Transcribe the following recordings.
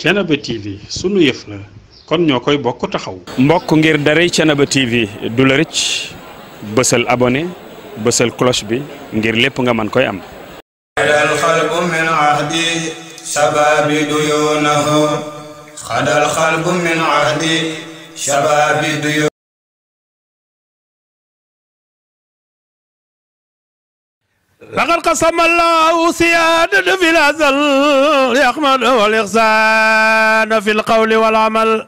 Thiénaba TV sunu yëf la kon ñoo koy bokk taxaw. mbokk ngir daray Thiénaba TV du la rëcc bësal abonné bësal cloche bi ngir lépp nga mën koy am. xadal xalbu min ahdi shababi duyunahu xadal xalbu min ahdi shababi duyunahu. لقد قسم الله سيادة في الأزل يحمد والإحسان في القول والعمل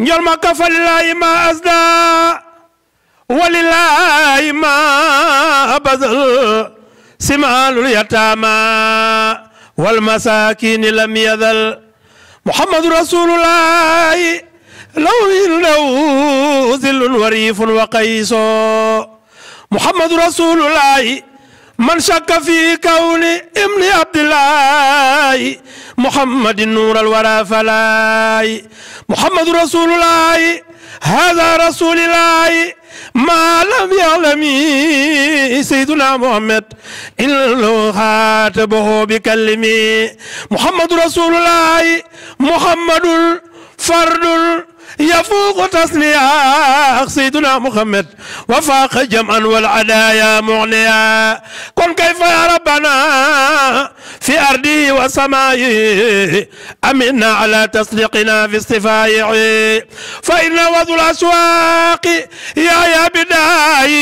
نجل ما كفى لله ما أزدى ولله ما بذل سمال اليتامى والمساكين لم يذل محمد رسول الله لو ذل وريف وقيس محمد رسول الله من شك في كون ابن عبد الله محمد النور الورى فلاي محمد رسول الله هذا رسول الله ما لم يعلم سيدنا محمد إلا خاتبه بكلمه محمد رسول الله محمد فرد يفوق تسليا سيدنا محمد وفاق جمعا والعدايا مغنيا كن كيف يا ربنا في أرضه وسمائه أمنا على تصديقنا في استفائه فإن وذو الأسواق يا بداي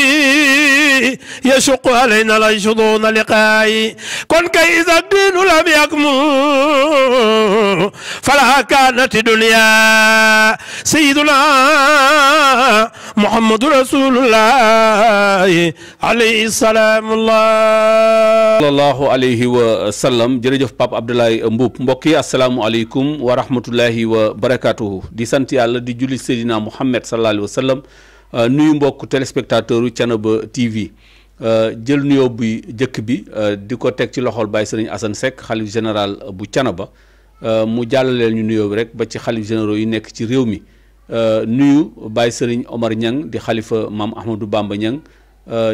يشق علينا العيشون لقاي كن كي إذا الدين لم يكمل فلا كانت دنيا سيدنا محمد رسول الله عليه السلام sallallahu alayhi wa sallam. jërëjëf Pape Abdoulaye Mboup. mbokk yi asalaamualeykum wa rahmatullahi wa barakatuhu. di sant yàlla di julli Seydina Mouhamed sallallahu alayhi wa sallam. nuyu mbokk téléspectateur u Thiénaba TV. jël nuyoo bu jëkk bi di ko teg ci loxol Baye Serigne Assane Seck xalif général bu Thiénaba mu jàllaleel ñu nuyoo bi rek ba ci xalif généraux yi nekk ci réew mi. nuyu Baye Serigne Omar Niang di xalifa maam Ahmadou Bamba Niang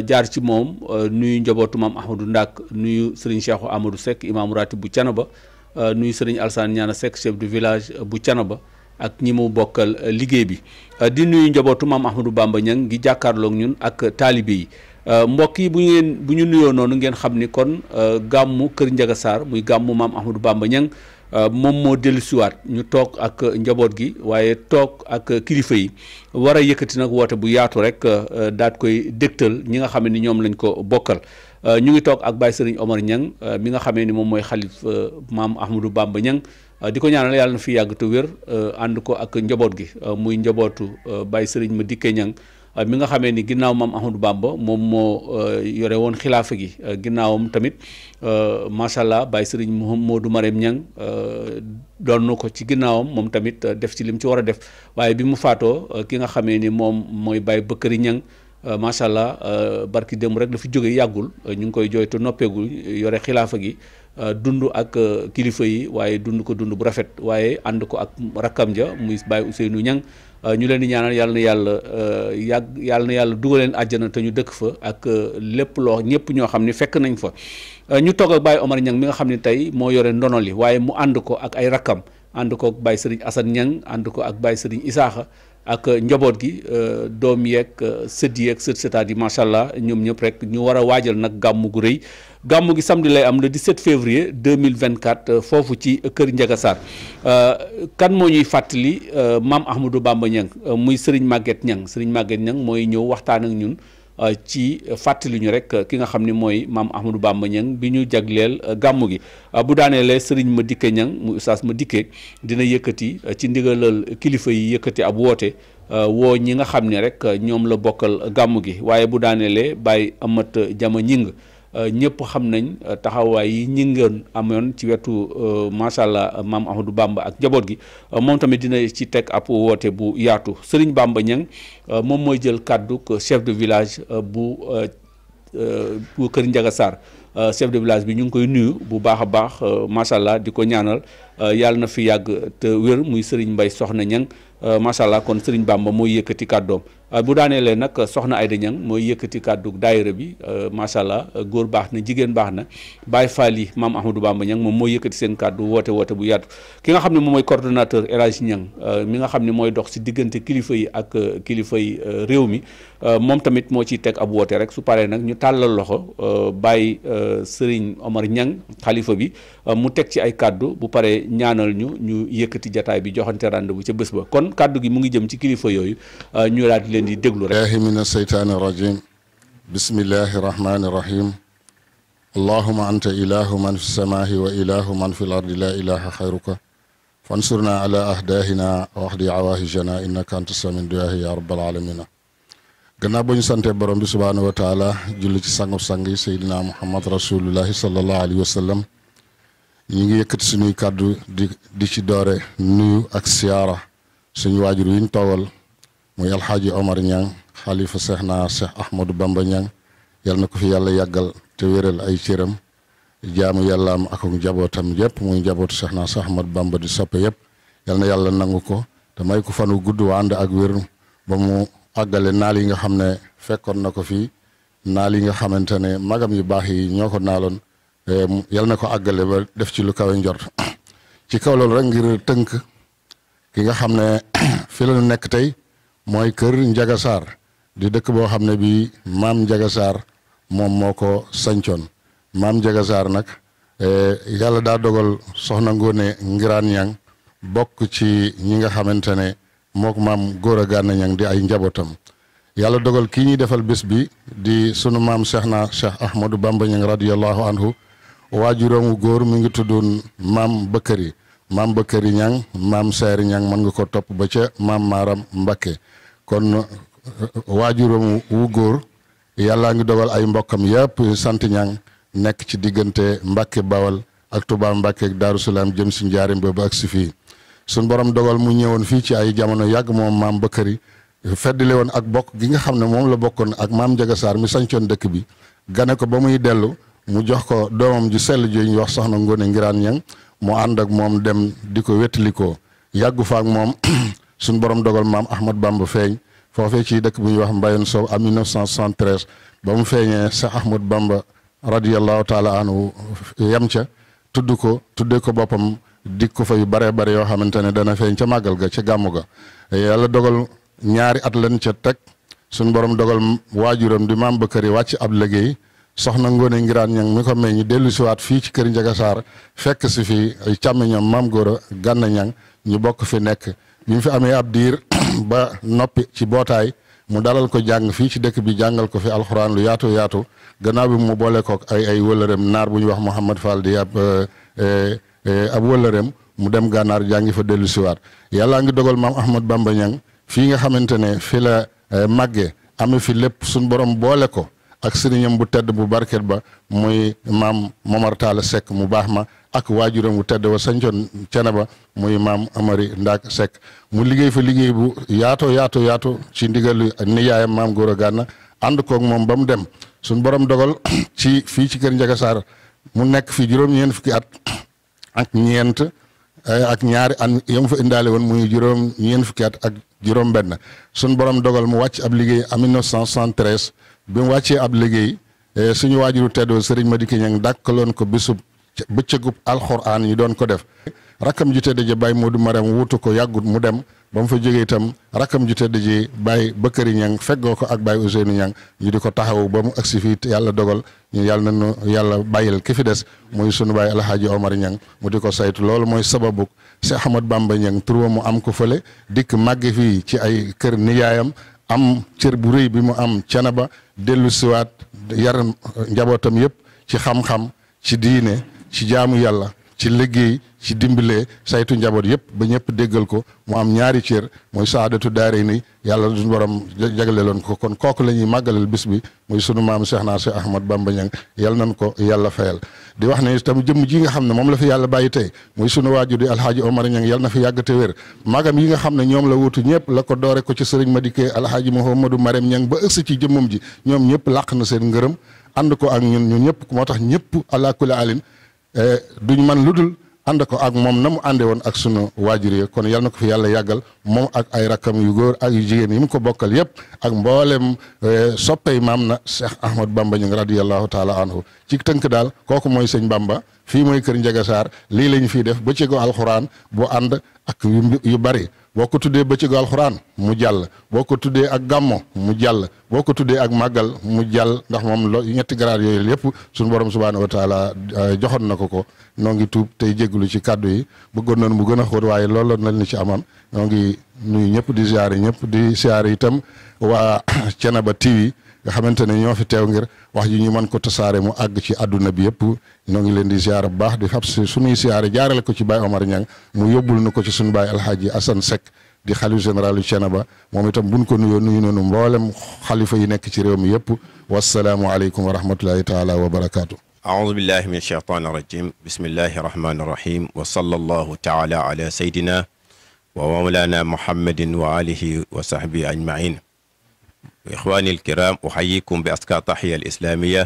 jaar ci moom nuyu njabootu maam Ahmadou Ndak nuyu Serigne Cheikhou Amadou Seck imaamu ratib bu Thiénaba nuyu Serigne Alsane Niana Seck chef de village bu Thiénaba ak ñi mu bokkal liggéey bi di nuyu njabootu maam Ahmadou Bamba Niang ngi jàkkaarloog ñun ak taalibe yi. mbokk yi bu ñu nuyoo noonu ngeen xam ni kon gàmmu Kër Ndiaga Sarr muy gàmmu maam Ahmadou Bamba Niang moom moo dellusiwaat ñu toog ak njaboot gi waaye toog ak kilifa yi war a yëkkati nag woote bu yaatu rek daat koy dégtal ñi nga xam ni ñoom lañ ko bokkal. ñu ngi toog ak Baye Serigne Omar Niang mi nga xamee ni moom mooy xalif maam Ahmadou Bamba Niang di ko ñaanal yàlla na fi yàgg te wér ànd ko ak njaboot gi muy njabootu Baye Serigne Madické Niang mi nga xamee ni ginnaaw maam Ahmadou Bamba moom moo yore woon xilaafa gi ginnaawam tamit macha allah Baye Serigne Modou Marème Niang doon na ko ci ginnaawam moom tamit def ci lim ci war a def waaye bi mu faatoo ki nga xamee ni moom mooy Baye Bëkkëri Niang macha allah barki démb rek dafa jóge yàggul ñu ngi koy jooytu noppeegul yore xilaafa gi dund ak kilifa yi waaye dund ko dund bu rafet waaye ànd ko ak rakkam ja muy Baye Ousseynou Niang ñu leen di ñaanal yàlla na yàlla dugal leen àjjana te ñu dëkk fa ak lépp loo ñëpp ñoo xam ne fekk nañ fa. ñu toog ak Baye Omar Niang mi nga xam ne tey moo yore ndono li waaye mu ànd ko ak ay rakkam ànd ko ak Baye Serigne Assane Niang ànd ko ak Baye Serigne Isaaxa ak njaboot gi doom yeeg sët yeeg sëtaat yi macha allah ñoom ñëpp rek ñu war a waajal nag gàmmu gu rëy. gàmmu gi samedi lay am le 17 février 2024 foofu ci Kër Ndiaga Sarr kan moo ñuy fàttali maam Ahmadou Bamba Niang muy Serigne Maguette Niang Serigne Maguette Niang mooy ñëw waxtaan ak ñun ci fàttali ñu rek ki nga xam ne mooy maam Ahmadou Bamba Niang bi ñu jagleel gàmmu gi bu daaneele Serigne Madické Niang muy Oustaz Madické dina yëkkati ci ndigalal kilifa yi yëkkati ab woote woo ñi nga xam ne rek ñoom la bokkal gàmmu gi waaye bu daaneele Baye Amat Jama Ñing ñëpp xam nañ taxawaay yi ñi ngeen amoon ci wetu macha allah maam Ahmadou Bamba ak njaboot gi moom tamit dina ci teg ab woote bu yaatu Serigne Bamba Niang moom mooy jël kàddu chef de village bu Kër Ndiaga Sarr chef de village bi ñu ngi koy nuyu bu baax a baax macha allah di ko ñaanal yàlla na fi yàgg te wér muy Serigne Mbaye Soxna Niang macha allah kon Serigne Bamba mooy yëkkati kàddoom bu daaneelee nag soxna Ayda Ñang mooy yëkkati kàddu daayira bi macha allah góor baax na jigéen baax na Baye Fall yi maam Ahmadou Bamba Ñang moom mooy yëkkati seen kàddu woote bu yaatu ki nga xam ne moom mooy coordonnateur El Hadj Ñang mi nga xam ne mooy dox si diggante kilifa yi ak kilifa yi réew mi moom tamit moo ciy teg ab woote rek su paree nag ñu tàllal loxo Baye Serigne Omar Ñang xalifa bi mu teg ci ay kàddu bu paree ñaanal ñu yëkkati jataay bi joxante rendez-vous ca bés ba kon kàddu gi mu ngi jëm ci kilifa yooyu ñu daal di leen di déglu rek. billahi min aseytaani rajim bismillahi rahmani rahim allahuma anta ilahu man fi samaahi wa ilahu man fi l ardi la ilaha xayruka fansurna ala ahdahina wa ahdi awahijana innaka anta samin duyahi ya rabbal alamina gannaaw ba ñu sante borom bi subhanahu wa taala julli ci sangu sang yi seydina muhammad rasulullahi sallallahu alayhi wa sallam ñi ngi yëkkati suñuy kàddu di ci doore nuyu ak siyaara suñu waajur yi ñu toogal muy alxaaji Omar Ñang xalifa seex naa Seex Ahmadou Bamba Ñang yal na ko fi yàlla yàggal te wéral ay cëram jaamu yàllaam ak njabootam yëpp muy njabootu seex naa Seex Ahmadou Bamba di soppe yëpp yal na yàlla nangu ko te may ko fanu gudd wa ànd ak wér ba mu àggale naal yi nga xam ne fekkoon na ko fii naal yi nga xamante ne magam yu baax yi ñoo ko naaloon yal na ko àggale ba def ci lu kawe njort ci kaw loolu rek ngir tënk ki nga xam ne fi la ñu nekk tey mooy kër Njaga Saar di dëkk boo xam ne bii maam Njaga Saar moom moo ko sancoon maam Njaga Saar nag yàlla daa dogal soxna Ngoone Ngiraan Ñang bokk ci ñi nga xamante ne mook maam Góora Gànna Ñang di ay njabootam yàlla dogal kii ñuy defal bés bi di sunu maam Seex na Cheikh Ahmadou Bamba Ñang radiyallahu anhu waajuram wu góor mi ngi tuddoon maam Bëkkëri maam Bëkkëri Ñang maam Sayri Ñang mën nga ko topp ba ca maam Maaram Mbakke kon waajuram wu góor yàllaa ngi dogal ay mbokkam yëpp sant Ñang nekk ci diggante Mbakke Bawal ak Touba Mbakke ak Daaru Salaam jëm si njaarim ba ak si fii suñ borom dogal mu ñëwoon fii ci ay jamono yàgg moom maam Bëkkëri feddile woon ak bokk gi nga xam ne moom la bokkoon ak maam Njaga Saar mi sancoon dëkk bi gane ko ba muy dellu mu jox ko doomam ju sell ji ñu wax soxna Ngoone Ngiraan Ñang mu ànd ak moom dem di ko wéttalikoo yàggu fa ak moom suñ borom dogal maam Ahmad Bamba feeñ foofee ci dëkk bu ñuy wax Mbayen Sow en 1973 ba mu feeñee Seex Ahmad Bamba radiyallahu taala anhu yam ca tuddee ko boppam dik ko fa yu bare bare yoo xamante ne dana feeñ ca màggal ga ca gàmmu ga yàlla dogal ñaari at lañ ca teg suñ borom dogal waajuram di maam Bëkkëri wàcc ab liggéey soxna Ngoone Ngiraan Ñang mi ko meññ dellu siwaat fii ci kër Njaga Saar fekk si fi ay càmmiñam maam Góora Gànna Ñang ñu bokk fi nekk bi mu fi amee ab diir ba noppi ci bootaay mu dalal ko jàng fii ci dëkk bi jàngal ko fi alxuraan lu yaatu yaatu gannaaw bi mu boole kook ay wëllëreem naar bu ñuy wax Mouhamad Fall di ab wëllëreem mu dem gànnaar jàngi fa dellu siwaat yàllaa ngi dogal maam Ahmad Bamba Ñang fii nga xamante ne fi la màgge amee fi lépp suñ borom boole ko ak sëriñam bu tedd bu barket ba muy maam Momar Talla Seck mu baax ma ak waajuram bu tedd wa sañcoon cene ba muy maam Amari Ndaak Seck mu liggéey fa liggéey bu yaatu ci ndigal nijaayam maam Góora Gànna ànd koog moom ba mu dem suñ borom dogal ci fii ci kër Njaga Saar mu nekk fi juróom-ñeent fukki at ak ñeent ak ñaari an yam fa indaale woon muy juróom-ñeent fukki at ak juróom-benn suñ borom dogal mu wàcc ab liggéey en 1973 bi mu wàccee ab liggéey suñu waajuru teddoo Sëriñ Madike Ñang dàkkaloon ko bisub bëccëgub alxuraan ñu doon ko def rakkam ju tedd ji Baye Modou Marème wuutu ko yàggut mu dem ba mu fa jógee itam rakkam ju tedd ji Baye Bëkkëri Ñang feggoo ko ak Baye Ousseynou Ñang ñu di ko taxaw ba mu agsi fii yàlla dogal ñu yàlla nañu yàlla bàyyil ki fi des muy sunu Baye Alhaaji Omar Ñang mu di ko saytu loolu mooy sababu Seex Ahmad Bamba Ñang tur mu am ko fële dikk màgge fii ci ay kër nijaayam am cër bu rëy bi mu am Canaba dellu siwaat yar njabootam yëpp ci xam-xam ci diine ci jaamu yàlla ci liggéey ci dimbalee saytu njaboot yëpp ba ñëpp déggal ko mu am ñaari cër mooy saadatu daare ni yàlla duñu borom jagleeloon ko kon kooku la ñuy màggalal bis bi muy sunu maam Seex naa Seex Ahmad Bamba Ñang yal nañ ko yàlla fayal di wax ne itam jëmm ji nga xam ne moom la fi yàlla bàyyi tey muy sunu waajur di Alhaaji Omar Ñang yal na fi yàgg te wér magam yi nga xam ne ñoom la wutu ñëpp la ko doore ko ci sëriñ Madike Alhaaji Mouhamadou Marème Ñang ba ëgsi ci jëmmam ji ñoom ñëpp làq na seen ngërëm ànd ko ak ñun ñëpp moo tax ñëpp àla kulli alin duñ man lu dul ànd ko ak moom na mu ànde woon ak sunu waajur yi kon yal na ko fi yàlla yàggal moom ak ay rakkam yu góor ak yu jigéen yi mu ko bokkal yépp ak mboolem soppey maam na Cheikh Ahmad Bamba ñu ngi radiyallahu taala anhu ci tënk daal kooku mooy sëñ Bamba fii mooy kër Ndiaga Sarr lii la ñu fiy def bëccëgu alxuraan bu ànd ak yu bari boo ko tuddee bëccëgu alxuraan mu jàll boo ko tuddee ak gàmmo mu jàll boo ko tuddee ak màggal mu jàll ndax moom ñetti garaat yooyu yëpp suñu borom subhaanahu wa taala joxoon na ko noo ngi tuub tey jégalu ci kàddu yi bëggoon nañu mu gën a xóot waaye loolu lañ ni ci amoon noo ngi nuyu ñëpp di ziare ñëpp di ziare itam waa Thiénaba TV nga xamante ne ñoo fi teew ngir wax ji ñu mën ko tasaare mu àgg ci àdduna bi yëpp ñoo ngi leen di ziare bu baax di xab si suñuy ziare jaarale ko ci Baye Omar Niang mu yóbbul na ko ci suñu Baye Alhaji Assane Seck di xalif général yu Thiénaba moom itam buñ ko nuyoo nuyu noonu mboolem xalifa yi nekk ci réew mi yëpp wasalaamu aleykum wa rahmatullahi taala wa barakaatu. أعوذ بالله من الشيطان الرجيم بسم الله الرحمن الرحيم وصلى الله تعالى على سيدنا ومولانا محمد وآله وصحبه أجمعين إخواني الكرام أحييكم بأزكى تحية الإسلامية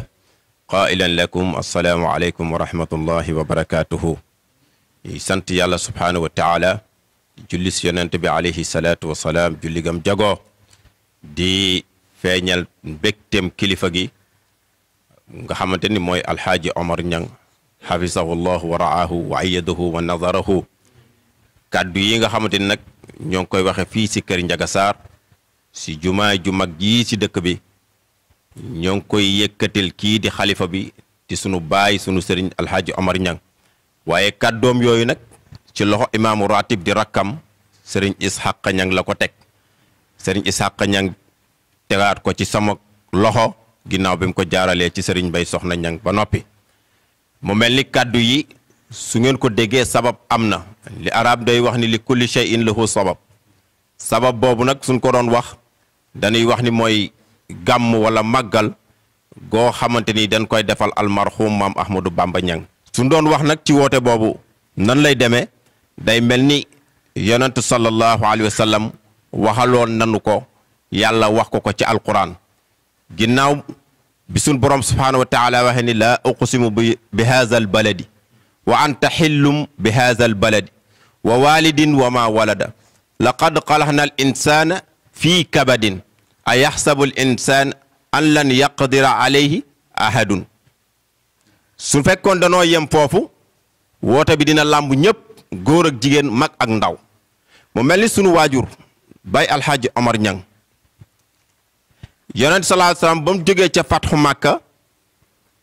قائلا لكم السلام عليكم ورحمة الله وبركاته sant Yàlla subhanahu wa taala julli si yonent bi alayhi salaatu wa salaam julli gam jagoo di feeñal mbégteem kilifa gi nga xamante ni mooy alxaaji Omar Niang xafisahu llahu wa raahu wa ayyadahu wa nazarahu kàddu yi nga xamante ni nag ñoo ngi koy waxe fii si kër Ndiaga Sarr si jumaa ju mag jii si dëkk bi ñoo ngi koy yëkkatil kii di xalifa bi di sunu baay sunu sëriñ alxaaji Omar Niang waaye kàddoom yooyu nag ci loxo imaamu ratib di rakkam sëriñ Isxaqa Niang la ko teg sëriñ Isxaqa Niang tegaat ko ci sama loxo ginnaaw bi mu ko jaaralee ci sëriñ Bay Soxna Niang ba noppi mu mel ni kàddu yi su ngeen ko déggee sabab am na li arab day wax ni li kulli shay'in lahu sabab boobu nag suñ ko doon wax dañuy wax ni mooy gàmm wala màggal goo xamante ni dañ koy defal almarhum maam Ahmadou Bamba Niang suñ doon wax nag ci woote boobu nan lay demee day mel ni yonent sallallahu alayhi wa sallam waxaloon nanu ko yàlla wax ko ci alquran ginnaaw bi sun borom subhanahu wa taala waxe ni laa uqsimu bi haza al baladi wa anta xillum bi haza al baladi wa walidin wa ma walada laqad xalaqna al insana fii kabadin a yaxsabu al insan an lan yaqdira alayhi ahadun su fekkoon danoo yem foofu woote bi dina làmb ñëpp góor ak jigéen mag ak ndaw mu mel ni sunu waajur bay alxaaji Omar Niang yonent sallallahu alayhi wasallam ba mu jógee ca fatxu màkka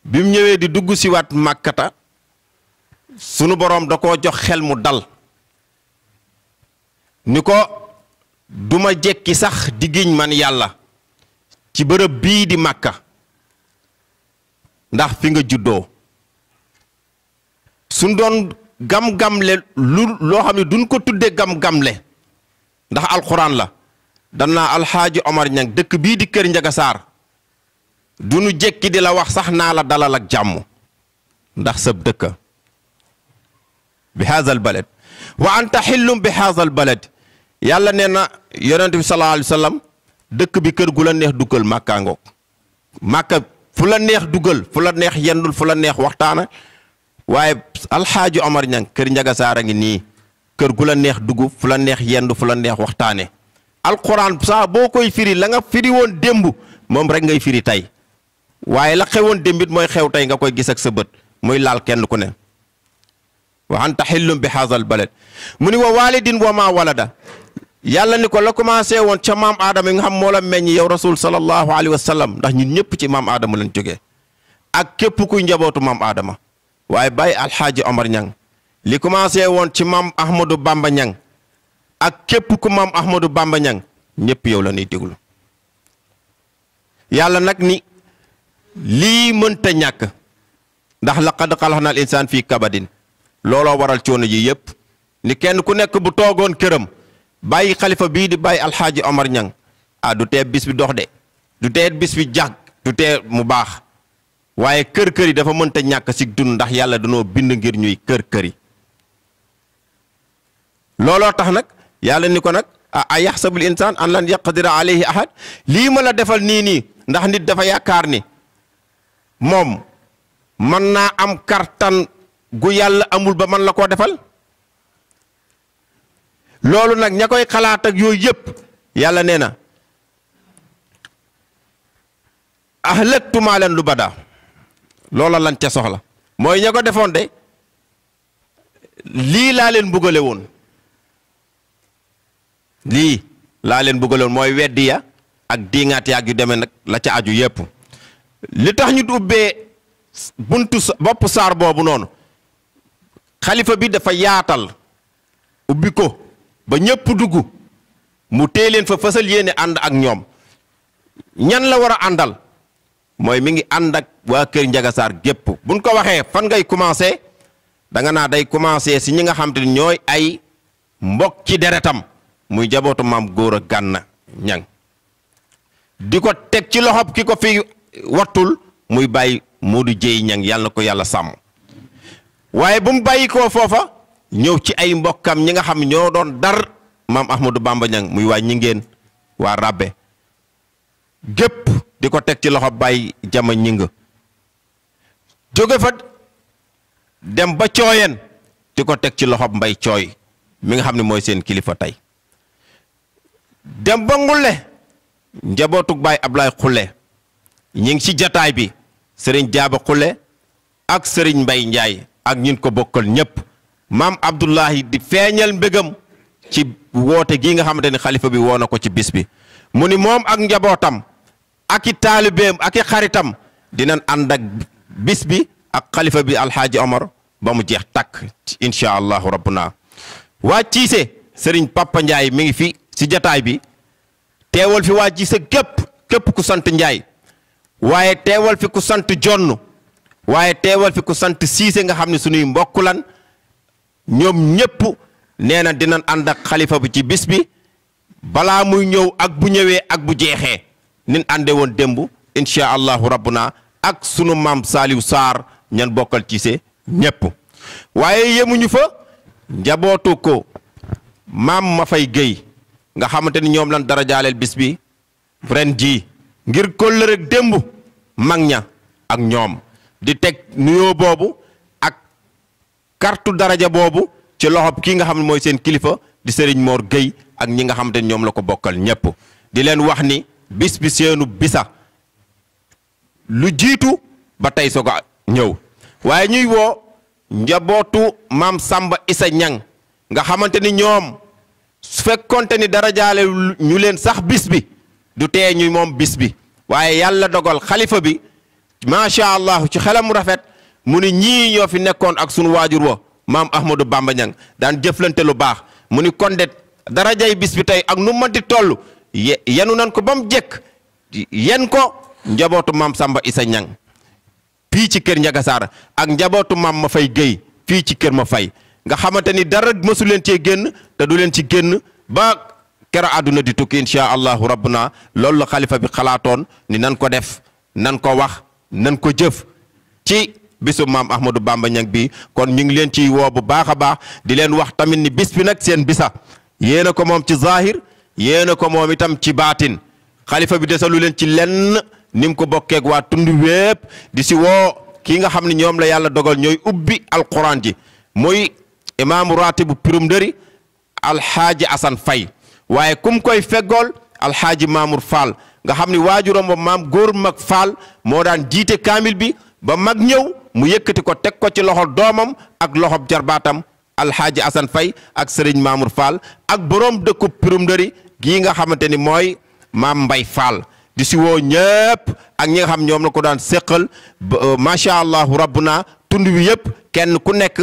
bi mu ñëwee di dugg si waat màkkata sunu boroom da koo jox xel mu dal ni ko duma jekki sax di giñ man yàlla ci bërëb bii di màkka ndax fi nga juddoo suñ doon gam-gamle loo xam ne duñ ko tuddee gam-gamle ndax alxuraan la danaa alxaaji Omar Niang dëkk bii di kër Ndiaga Sarr du nu jekki di la wax sax naa la dalal ak jàmm ndax sab dëkk bi haazal balad wa anta xillum bi haazal balad yàlla nee na yonent bi sallallahu alayhi wa sallam dëkk bi kër gu la neex duggal màkkaa ngoog màkka fu la neex duggal fu la neex yendul fu la neex waxtaana waaye alxaaji Omar Niang kër Ndiaga Sarr a ngi nii kër gu la neex dugg fu la neex yendu fu la neex waxtaane alquran saa boo koy firi la nga firi woon démb moom rek ngay firi tey waaye la xewoon démbit mooy xew tey nga koy gis ak sa bët muy laal kenn ku ne wa anta xillum bi haazal balad mu ni wa walidin wa ma walada yàlla ni ko la commencé woon ca maam aadama yi nga xam moo la meññ yow rasul sallallahu alayhi wa sallam ndax ñun ñëpp ci maam aadama lañ jógee ak képp kuy njabootu maam aadama waaye bàyyi alxaaji Omar Niang li commencé woon ci maam Ahmadou Bamba Niang ak képp ku maam Ahmadou Bamba Niang ñëpp yow la ñuy déglu yàlla nag ni lii mënta ñàkk ndax laqad xalaqna al insaan fii kabadin looloo waral coono ji yëpp ni kenn ku nekk bu toogoon këram bàyyi xalifa bii di bàyyi alxaaji Omar Niang du tee bis bi dox de du tee bis bi jàgg du tee mu baax waaye kër-kër yi dafa mënta ñàkk si dund ndax yàlla danoo bind ngir ñuy kër-kër yi looloo tax nag yàlla ni ko nag a yaxsabul insaan an lan yaqdira alayhi ahad lii ma la defal nii ndax nit dafa yaakaar ni moom mën naa am kartan gu yàlla amul ba man la koo defal loolu nag ña koy xalaat ak yooyu yëpp yàlla nee na ahlaktu maa leen lu bada loola lan ca soxla mooy ña ko defoon de lii laa leen bugale woon lii laa leen bugale woon mooy weddi ya ak diŋaat yaag yu demee nag la ca aju yépp li tax ñu ubbee buntu bopp saar boobu noonu xalifa bi dafa yaatal ubbi ko ba ñépp dugg mu tee leen fa fësal yéene ànd ak ñoom ñan la war a àndal mooy mi ngi ànd ak waa kër Njaga Saar gépp buñ ko waxee fan ngay commencé da nga naa day commencé si ñi nga xam te ni ñooy ay mbokk ci deretam muy jabootu maam góor a Gànna Ñang di ko teg ci loxob ki ko fi wattul muy bàyyi Moodu Jéey Ñang yàlla na ko yàlla sàmm waaye bu mu bàyyi koo foofa ñëw ci ay mbokkam ñi nga xam ñoo doon dar maam Ahmadou Bamba Ñang muy waa ñingeen waa Rabbe gépp di ko teg ci loxo bàyyi jama ñing jóge fa dem ba cooyeen di ko teg ci loxo mbay cooy mi nga xam ne mooy seen kilifa tey dem ba ngulle njabootug baay Ablaay Xulle ñi ngi ci jataay bi sëriñ Jaaba Xulle ak sëriñ Mbay Njaay ak ñin ko bokkal ñépp maam Abdullahi di feeñal mbégam ci woote gii nga xamante ni xalifa bi woo na ko ci bis bi mu ni moom ak njabootam ak i taalibeem ak i xaritam dinañ ànd ak bis bi ak xalifa bi alxaaji Omar ba mu jeex takk incha allahu rabbuna waa Ciise sëriñ Papa Njaay mi ngi fi si jataay bi teewal fi waa Ciise képp ku sant Njaay waaye teewal fi ku sant Jonn waaye teewal fi ku sant Siise nga xam ne suñuy mbokk lan ñoom ñépp nee na dinañ ànd ak xalifa bi ci bis bi balaa muy ñëw ak bu ñëwee ak bu jeexee nin ànde woon démb incha allahu rabbuna ak sunu maam Saliou Sarr ñan bokkal Ciise ñépp waaye yemuñu fa njabootu ko maam ma fay géy nga xamante ni ñoom lan dara jaaleel bis bi ren ji ngir kóllëre démb mag ña ak ñoom di teg nuyoo boobu ak kartu daraja boobu ci loxob kii nga xam ne mooy seen kilifa di Serigne Mor Gueye ak ñi nga xamante ni ñoom la ko bokkal ñépp di leen wax ni bis bi seenu bisa lu jiitu ba tey soog a ñëw waaye ñuy woo njabootu maam Samba Issa Ñang nga xamante ni ñoom su fekkonte ni dara jaale ñu leen sax bis bi du tee ñu moom bis bi waaye yàlla dogal xalifa bi macha allah ci xelam mu rafet mu ni ñii ñoo fi nekkoon ak sunu waajur wa maam Ahmadou Bamba Ñang daan jëflante lu baax mu ni kon de darajay bis bi tey ak nu mënti toll yenu nan ko ba mu jekk yen ko njabootu maam Samba Issa Ñang fii ci kër Njaga Saar ak njabootu maam ma fay géy fii ci kër ma fay nga xamante ni dara mësu leen cee génn te du leen ci génn ba kera àdduna di tukki insha allahu rabbuna loolu la xalifa bi xalaatoon ni nan ko def nan ko wax nan ko jëf ci bisu maam Ahmadou Bamba Ñang bi kon ñu ngi leen ciy woo bu baax a baax di leen wax tamit ni bis bi nag seen bisa yéena ko moom ci zahir yéena ko moom itam ci baatin xalifa bi desalu leen ci lenn ni mu ko bokkeeg waa tund wépp di si woo kii nga xam ne ñoom la yàlla dogal ñooy ubbi alquran ji muy imaamu ratibu pirum ndëri alxaaji Asan Fay waaye kum koy feggool alxaaji Mamour Fall nga xam ni waajuram ba maam góor mag Fall moo daan jiite kaamil bi ba mag ñëw mu yëkkati ko teg ko ci loxo doomam ak loxob jarbaatam alxaaji Asan Fay ak sëriñ Mamour Fall ak boroom dëkku pirum ndëri gii nga xamante ni mooy maam Mbay Fall di si woo ñëpp ak ñi nga xam ñoom la ko daan séqal macha allahu rabbuna tund wi yëpp kenn ku nekk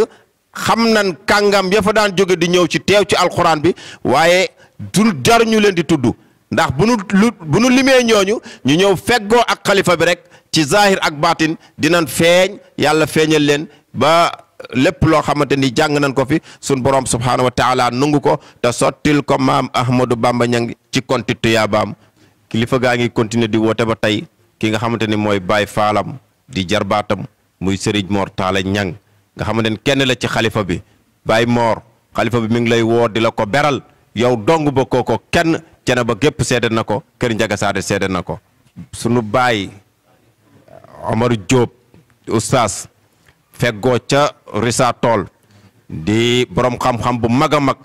xam nan kàngam ya fa daan jóge di ñëw ci teew ci alxuraan bi waaye du jar ñu leen di tudd ndax bu nu limee ñooñu ñu ñëw feggoo ak xalifa bi rek ci zahir ak baatin dinañ feeñ yàlla feeñal leen ba lépp loo xamante ni jàng nañ ko fi sun borom subhaanahu wa taala nungu ko te sottil ko maam Ahmadou Bamba Ñang ci konti tuyaabaam kilifa gaa ngi continuer di woote ba tey ki nga xamante ni mooy Baay Faalam di jarbaatam muy Serigne Mor Talla Ñang nga xamante ni kenn la ci xalifa bi Baay Mor xalifa bi mi ngi lay woo di la ko beral yow dong ba kooko kenn cene ba gépp seede na ko kër Njaga Saar seede na ko sunu baay Omar Diop oustaz feggoo ca Rissa Tool di borom xam-xam bu mag a mag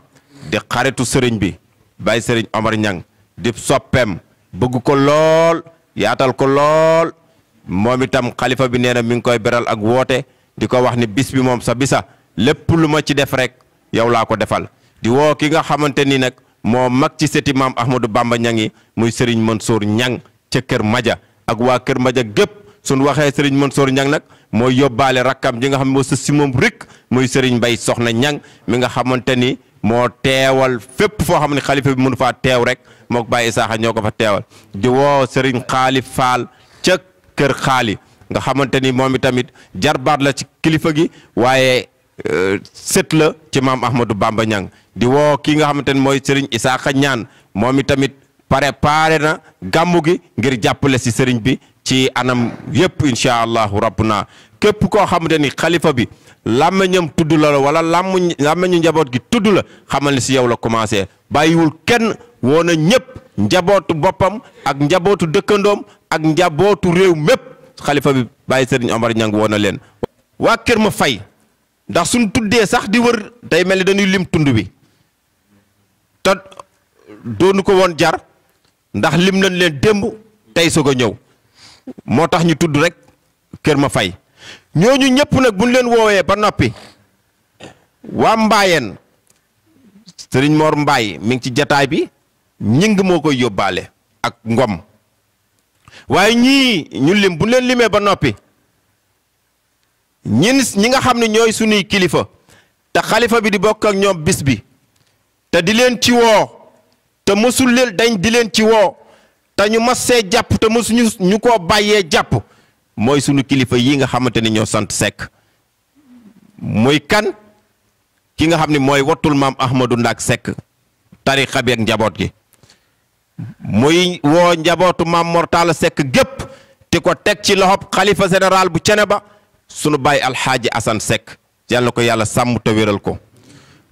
di xaritu sëriñ bi Baye Sëriñ Omar Ñang di soppeem bëgg ko lool yaatal ko lool moom itam xalifa bi nee na mi ngi koy beral ak woote di ko wax ni bis bi moom sa bisa lépp lu ma ci def rek yow laa ko defal di woo ki nga xamante ni nag moo mag ci seti maam Ahmadou Bamba Ñang yi muy Sëriñ Mansour Ñang ca Kër Maja ak waa Kër Maja gépp suñ waxee Sëriñ Mansour Ñang nag mooy yóbbaale rakkam ji nga xam ne moo sës si moom rek muy Sëriñ Mbay Soxna Ñang mi nga xamante ni moo teewal fépp foo xam ne xalifa bi mënu faa teew rek moo ko Baye Isaaxa ñoo ko fa teewal di woo Sëriñ Xaali Faal ca Kër Xaali nga xamante ni moom itamit jarbaat la ci kilifa gi waaye sët la ci maam Ahmadou Bamba Ñang di woo kii nga xamante ni mooy Sëriñ Isaaxa Ñaan moom itamit pare na gàmmu gi ngir jàppale si sëriñ bi ci anam yëpp incha allahu rabbuna képp koo xamante ni xalifa bi làmmeñam tudd la wala làmmeñu njaboot gi tudd la xamal ni si yow la commencé bàyyiwul kenn woo na ñëpp njabootu boppam ak njabootu dëkkandoom ak njabootu réew mépp xalifa bi Baye Sëriñ Omar Ñang woo na leen waa Kër Ma Fay ndax suñ tuddee sax di wër day mel ni dañuy lim tund bi te doonu ko woon jar ndax lim nañ leen démb tey soog a ñëw moo tax ñu tudd rek Kër Ma Fay ñooñu ñëpp nag buñ leen woowee ba noppi waa Mbaayeen Sëriñ Mor Mbaay mi ngi ci jataay bi ñing moo koy yóbbaale ak Ngom waaye ñii ñu lim buñ leen limee ba noppi ñi nga xam ne ñooy sunuy kilifa te xalifa bi di bokk ak ñoom bis bi te di leen ci woo te mësul leen dañ di leen ci woo te ñu mas see jàpp te mësuñu ñu koo bàyyee jàpp mooy sunu kilifa yi nga xamante ni ñoo sant Seck muy kan ki nga xam ne mooy wattul maam Ahmadou Ndak Seck tarixa bi ak njaboot gi muy woo njabootu maam Mortala Seck gépp te ko teg ci loxob xalifa général bu Ceneba sunu bàyyi alxaaji Asan Seck yàlla na ko yàlla sàmm te wéral ko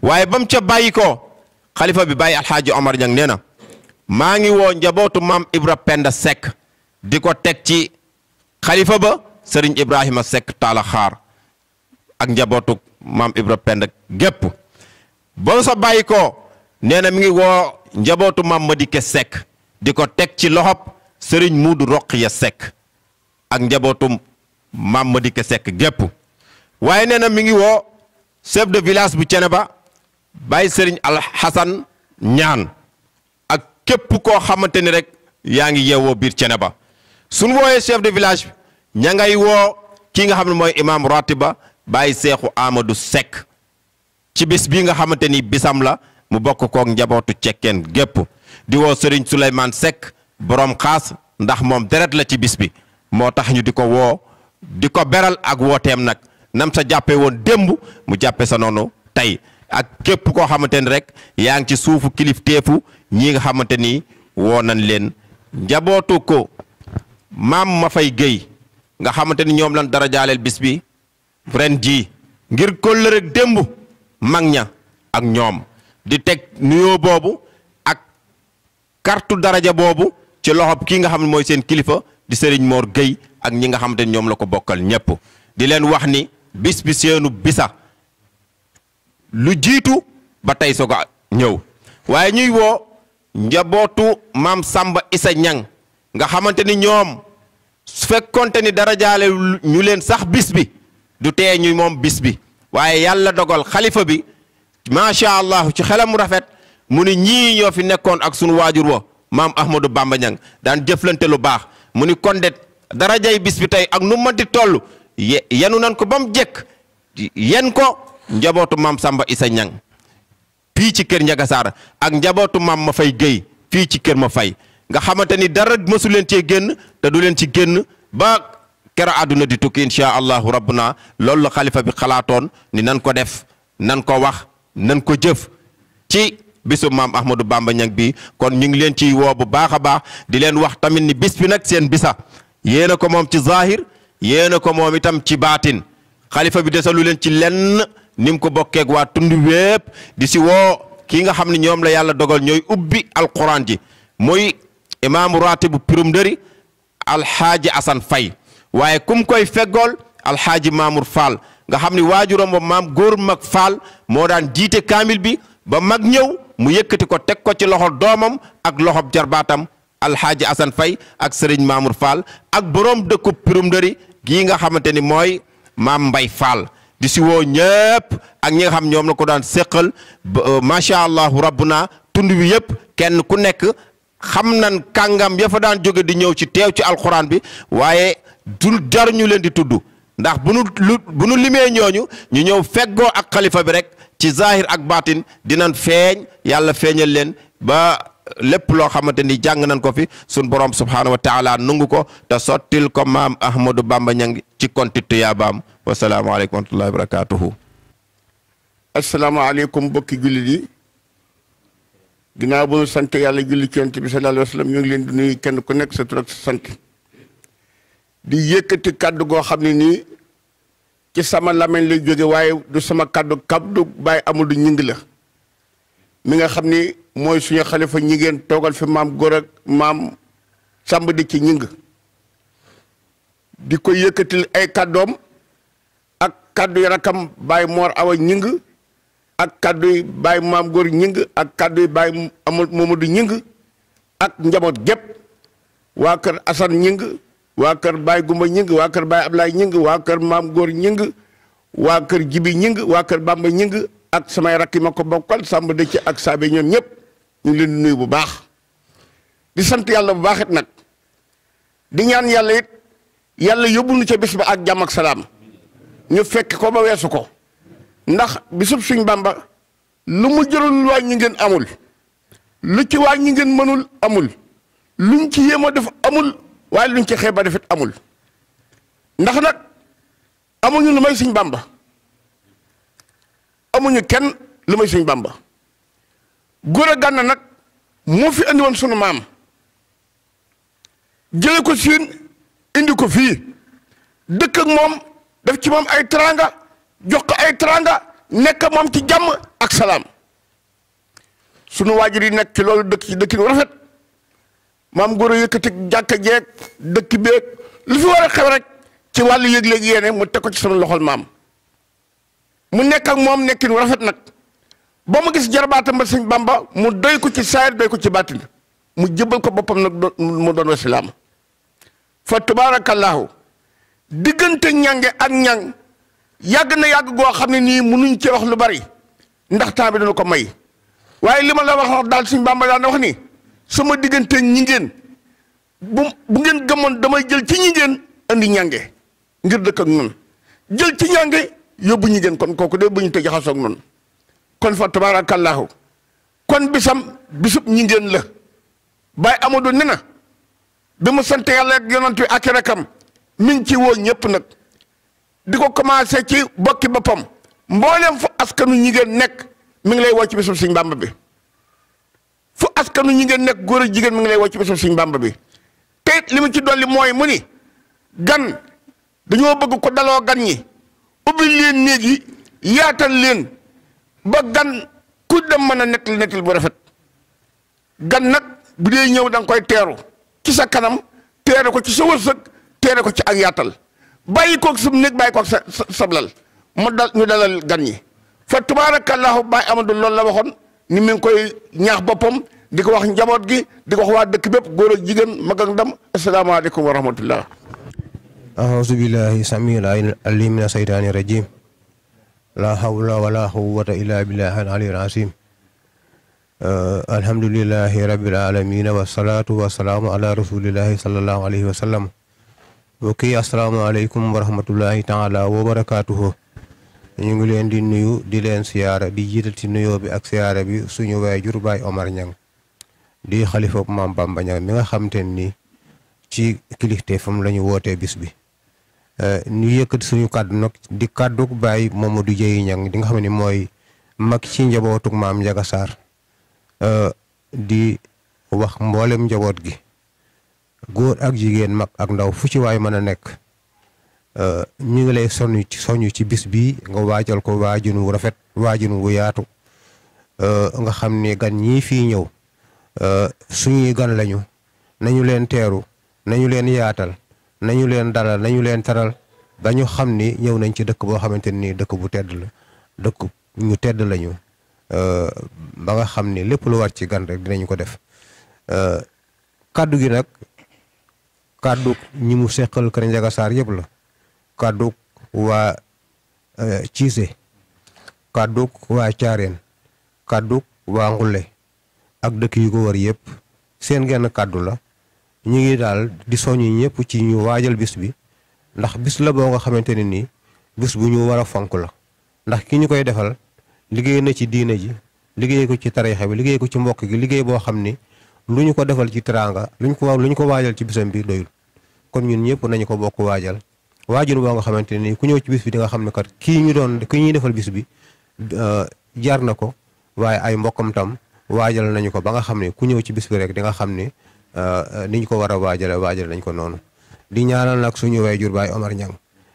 waaye ba mu ca bàyyi ko xalifa bi bàyyi alxaaji Omar Ñang nee na maa ngi woo njabootu maam Ibra Penda Seck di ko teg ci xalifa ba Sëriñ Ibrahima Seck Taala Xaar ak njabootu maam Ibra Penda gépp ba sa bàyyi ko nee na mi ngi woo njabootu maam Madike Seck di ko teg ci loxob Sëriñ Muudu Roqiya Seck ak njabootu maam Madike Seck gépp waaye nee na mi ngi woo chef de village bu Ceneba Baye Sëriñ Alxasan Ñaan ak képp koo xamante ni rek yaa ngi yeewoo biir Ceneba suñ wooyee chef de village ña ngay woo kii nga xam ne mooy imam ratiba Baye Seexu Amadou Seck ci bis bii nga xamante ni bisam la mu bokk kook njabootu cekkeen gépp di woo Sëriñ Souleymane Seck borom xaas ndax moom deret la ci bis bi moo tax ñu di ko woo di ko beral ak wooteem nag nam sa jàppe woon démb mu jàppe sa noonu tey ak képp koo xamante ni rek yaa ngi ci suufu kilifteefu ñi nga xamante ni woo nañ leen njabootu ko maam ma fay géy nga xamante ni ñoom lan dara jaaleel bis bi ren jii ngir kóllëre démb mag ña ak ñoom di teg nuyoo boobu ak kartu daraja boobu ci loxob kii nga xam ne mooy seen kilifa di Sëriñ Mor Gueye ak ñi nga xamante ni ñoom la ko bokkal ñëpp di leen wax ni bis bi seenu bisa lu jiitu ba tey soog a ñëw waaye ñuy woo njabootu maam Samba Issa Ñang nga xamante ni ñoom su fekkonte ni dara jaale ñu leen sax bis bi du tee ñu moom bis bi waaye yàlla dogal xalifa bi macha allah ci xelam mu rafet mu ni ñii ñoo fi nekkoon ak sunu waajur wa maam Ahmadou Bamba Ñang daan jëflante lu baax mu ni kon de darajay bis bi tey ak nu mënti toll yenu nan ko ba mu jekk yen ko njabootu maam Samba Issa Ñang fii ci kër Njaga Saar ak njabootu maam ma fay géy fii ci kër ma fay nga xamante ni dara mësu leen cee génn te du leen ci génn ba kero àdduna di tukki insha allahu rabbuna loolu la xalifa bi xalaatoon ni nan ko def nan ko wax nan ko jëf ci bisu maam Ahmadou Bamba Ñang bi kon ñu ngi leen ciy woo bu baax a baax di leen wax tamit ni bis bi nag seen bisa yéen a ko moom ci zahir yéen a ko moom itam ci baatin xalifa bi desalu leen ci lenn ni mu ko bokkeeg waa tund wépp di si woo kii nga xam ne ñoom la yàlla dogal ñooy ubbi alquran ji muy imaamu ratibu pirum ndëri alxaaji Asan Fay waaye kum koy feggool alxaaji Mamour Fall nga xam ni waajuram ba maam góor mag Fall moo daan jiite kaamil bi ba mag ñëw mu yëkkati ko teg ko ci loxo doomam ak loxob jarbaatam alxaaji Asan Fay ak sëriñ Mamour Fall ak borom dëkku Pirum Ndëri gii nga xamante ni mooy maam Mbay Fall di si woo ñëpp ak ñi nga xam ñoom la ko daan séqal macha allahu rabbuna tund wi yëpp kenn ku nekk xam nan kàngam ya fa daan jóge di ñëw ci teew ci alxuraan bi waaye du jar ñu leen di tudd ndax bu nu limee ñooñu ñu ñëw feggoo ak xalifa bi rek ci zahir ak baatin dinañ feeñ yàlla feeñal leen ba lépp loo xamante ni jàng nañ ko fi sun borom subhaanahu wa taala nungu ko te sottil ko maam Ahmadou Bamba Ñang ci konti tuyaabaam wasalaamaaleykum wa rahmatullahi wa barakatuhu. asalaamaaleykum bokki jullit yi ginnaaw bu ñu sant yàlla julli ci Yonent bi sallallahu alayhi wa sallam ñu ngi leen di nuyu kenn ku nekk sa tur ak sa sant di yëkkati kàddu goo xam ne nii ci sama lamañ lay jóge waaye du sama kàddu Baye Amadou Ñing la mi nga xam ni mooy suñu xalifa ñi ngeen toogal fi maam góor ak maam Sàmb di ci ñing di ko yëkkatil ay kàddoom ak kàddu yi rakam Baye Mor Awa Ñing ak kàddu yi Baye maam góor ñing ak kàddu yi Baye Mamadou Ñing ak njaboot gépp waa kër Assane Ñing waa kër Baye Gumba Ñing waa kër Baye Ablaye Ñing waa kër maam góor ñing waa kër Jibi Ñing waa kër Bamba Ñing ak samay rakk yi ma ko bokkal Sàmb dëcc ak saabe ñoom ñëpp ñu ngi leen di nuyu bu baax di sant yàlla bu baax it nag di ñaan yàlla it yàlla yóbbu nu ca bis ba ak jàmm ak salaam ñu fekk ko ba weesu ko ndax bisub suñ Bàmba lu mu jëlul waa ñi ngeen amul lu ci waa ñi ngeen mënul amul luñ ci yéem a def amul waaye luñ ci xeeba defit amul ndax nag amuñu lu may suñ Bàmba amuñu kenn lu may suñ Bàmba góor a gànna nag moo fi andi woon sunu maam jële ko siin indi ko fii dëkk ak moom def ci moom ay teranga jox ko ay teranga nekk moom ci jàmm ak salaam sunu waajur yi nekk ci loolu dëkk ci dëkkin rafet maam góor a yëkkati jàkka jeeg dëkk beeg lu fi war a xew rek ci wàllu yëg-léeg yéene mu teg ko ci sunu loxol maam mu nekk ak moom nekkin rafet nag ba mu gis jarbaatam ba sëñ Bamba mu doy ko ci saayir doy ko ci baatin mu jëbal ko boppam nag mu doon wasilaam fa tabaarakallaahu diggante ñange ak ñang yàgg na yàgg goo xam ne nii mënuñ ci wax lu bari ndax temps bi dana ko may waaye li ma la wax daal sëñ Bamba daan wax ni sama diggante ñi ngeen bu ngeen gëmoon damay jël ci ñi ngeen andi ñange ngir dëkk ak ñun jël ci ñange yóbbu ñi ngeen kon kooku de bu ñu te jaxasoo ak noonu kon fa tabaarakallaahu kon bisub ñi ngeen la Baye Amadou ne na bi mu sant yàlla ak yonent bi ak rakam mi ngi ci woo ñëpp nag di ko commencé ci bokki boppam mboolem fu askanu ñi ngeen nekk mi ngi lay woo ci bisub Sëñ Bàmba bi fu askanu ñi ngeen nekk góor ak jigéen mi ngi lay woo ci bisub Sëñ Bàmba bi te it li mu ci dolli mooy mu ni gan dañoo bëgg ko daloo gan ñi ubbi leen néeg yi yaatal leen ba gan ku dem mën a nettal bu rafet gan nag bu dee ñëw da nga koy teeru ci sa kanam teere ko ci sa wërsëg teere ko ci ak yaatal bàyyi koog sa néeg bàyyi koog sa sablal ñu dalal gan ñi fa tabaarakallaahu Baye Amadou loolu la waxoon ni mi ngi koy ñaax boppam di ko wax njaboot gi di ko wax waa dëkk bépp góor ak jigéen mag ak ndam asalaamaaleykum wa rahmatullah أعوذ بالله السميع العليم من الشيطان الرجيم لا حول ولا قوة إلا بالله العلي العظيم الحمد لله رب العالمين والصلاة والسلام على رسول الله صلى الله عليه وسلم وكي السلام عليكم ورحمة الله تعالى وبركاته ñu ngi leen di nuyu di leen siyaara di jiital ci nuyoo bi ak siyaara bi suñu waajur Baye Omar Ñang di xalifa Maam Bamba Ñang mi nga xam te ni ci kilifteefam la ñu wootee bis bi ñu yëkkati suñu kàddu nag di kàdduk Baye Mamadou Dieye Ñang di nga xam ne mooy mag ci njabootuk Maam Njaga Sarr di wax mboolem njaboot gi góor ak jigéen mag ak ndaw fu ci waay mën a nekk ñu ngi lay soñu ci bis bi nga waajal ko waajun wu rafet waajun wu yaatu nga xam ne gan ñii fii ñëw suñuy gan lañu nañu leen teeru nañu leen yaatal nañu leen dalal nañu leen taral ba ñu xam ni ñëw nañ ci dëkk boo xamante ni dëkk bu tedd la dëkk ñu tedd lañu ba nga xam ni lépp lu war ci gan rek dinañ ko def kaddu gi nag kaddu ñi mu seqal Kër Ndiaga Sarr yëpp la kaddu waa Cissé kaddu waa Caareen kaddu waa Ngule ak dëkk yu ko war yëpp seen genn kaddu la ñu ngi daal di soññi ñëpp ci ñu waajal bis bi ndax bis la boo nga xamante ne nii bis bu ñu war a fonk la ndax ki ñu koy defal liggéey na ci diina ji liggéey ko ci tariixa bi liggéey ko ci mbokk gi liggéey boo xam ni lu ñu ko defal ci teraanga lu ñu ko waajal ci bisam bi doyul kon ñun ñëpp nañu ko bokk waajal waajal boo nga xamante ne nii ku ñëw ci bis bi di nga xam ne kat kii ñuy defal bis bi jar na ko waaye ay mbokkam tam waajal nañu ko ba nga xam ne ku ñëw ci bis bi rek di nga xam ne ni ñu ko war a waajal nañ ko noonu di ñaanal nag suñu waajur Baye Omar Niang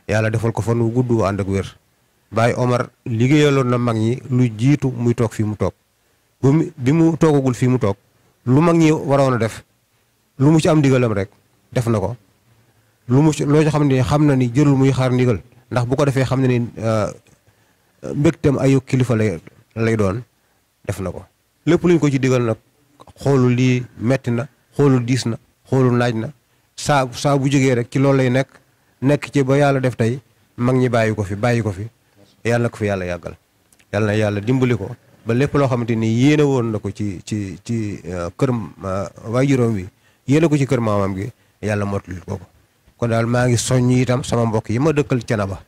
yàlla defal ko fan wu gudd wu ànd ak wér Baye Omar liggéeyaloon na mag ñi lu jiitu muy toog fii mu toog bi mu toogagul fii mu toog lu mag ñi waroon a def lu mu ci am ndigalam rek def na ko loo ci xam ne xam na ni jërul muy xaar ndigal ndax bu ko defee xam ne ni mbégteem ayu kilifa lay doon def na ko lépp luñ ko ci digal nag xoolul lii metti na xoolul diis na xoolul naaj na saa bu jógee rek ci loolu lay nekk ci ba yàlla def tey mag ñi bàyyi ko fi yàlla na ko fi yàlla yàggal yàlla na yàlla dimbali ko ba lépp loo xamante ni yéene woon na ko ci kër waajuram wi yéene ko ci kër maamam gi yàlla mottali ko kon daal maa ngi soññ itam sama mbokk yi ma dëkkal Thiénaba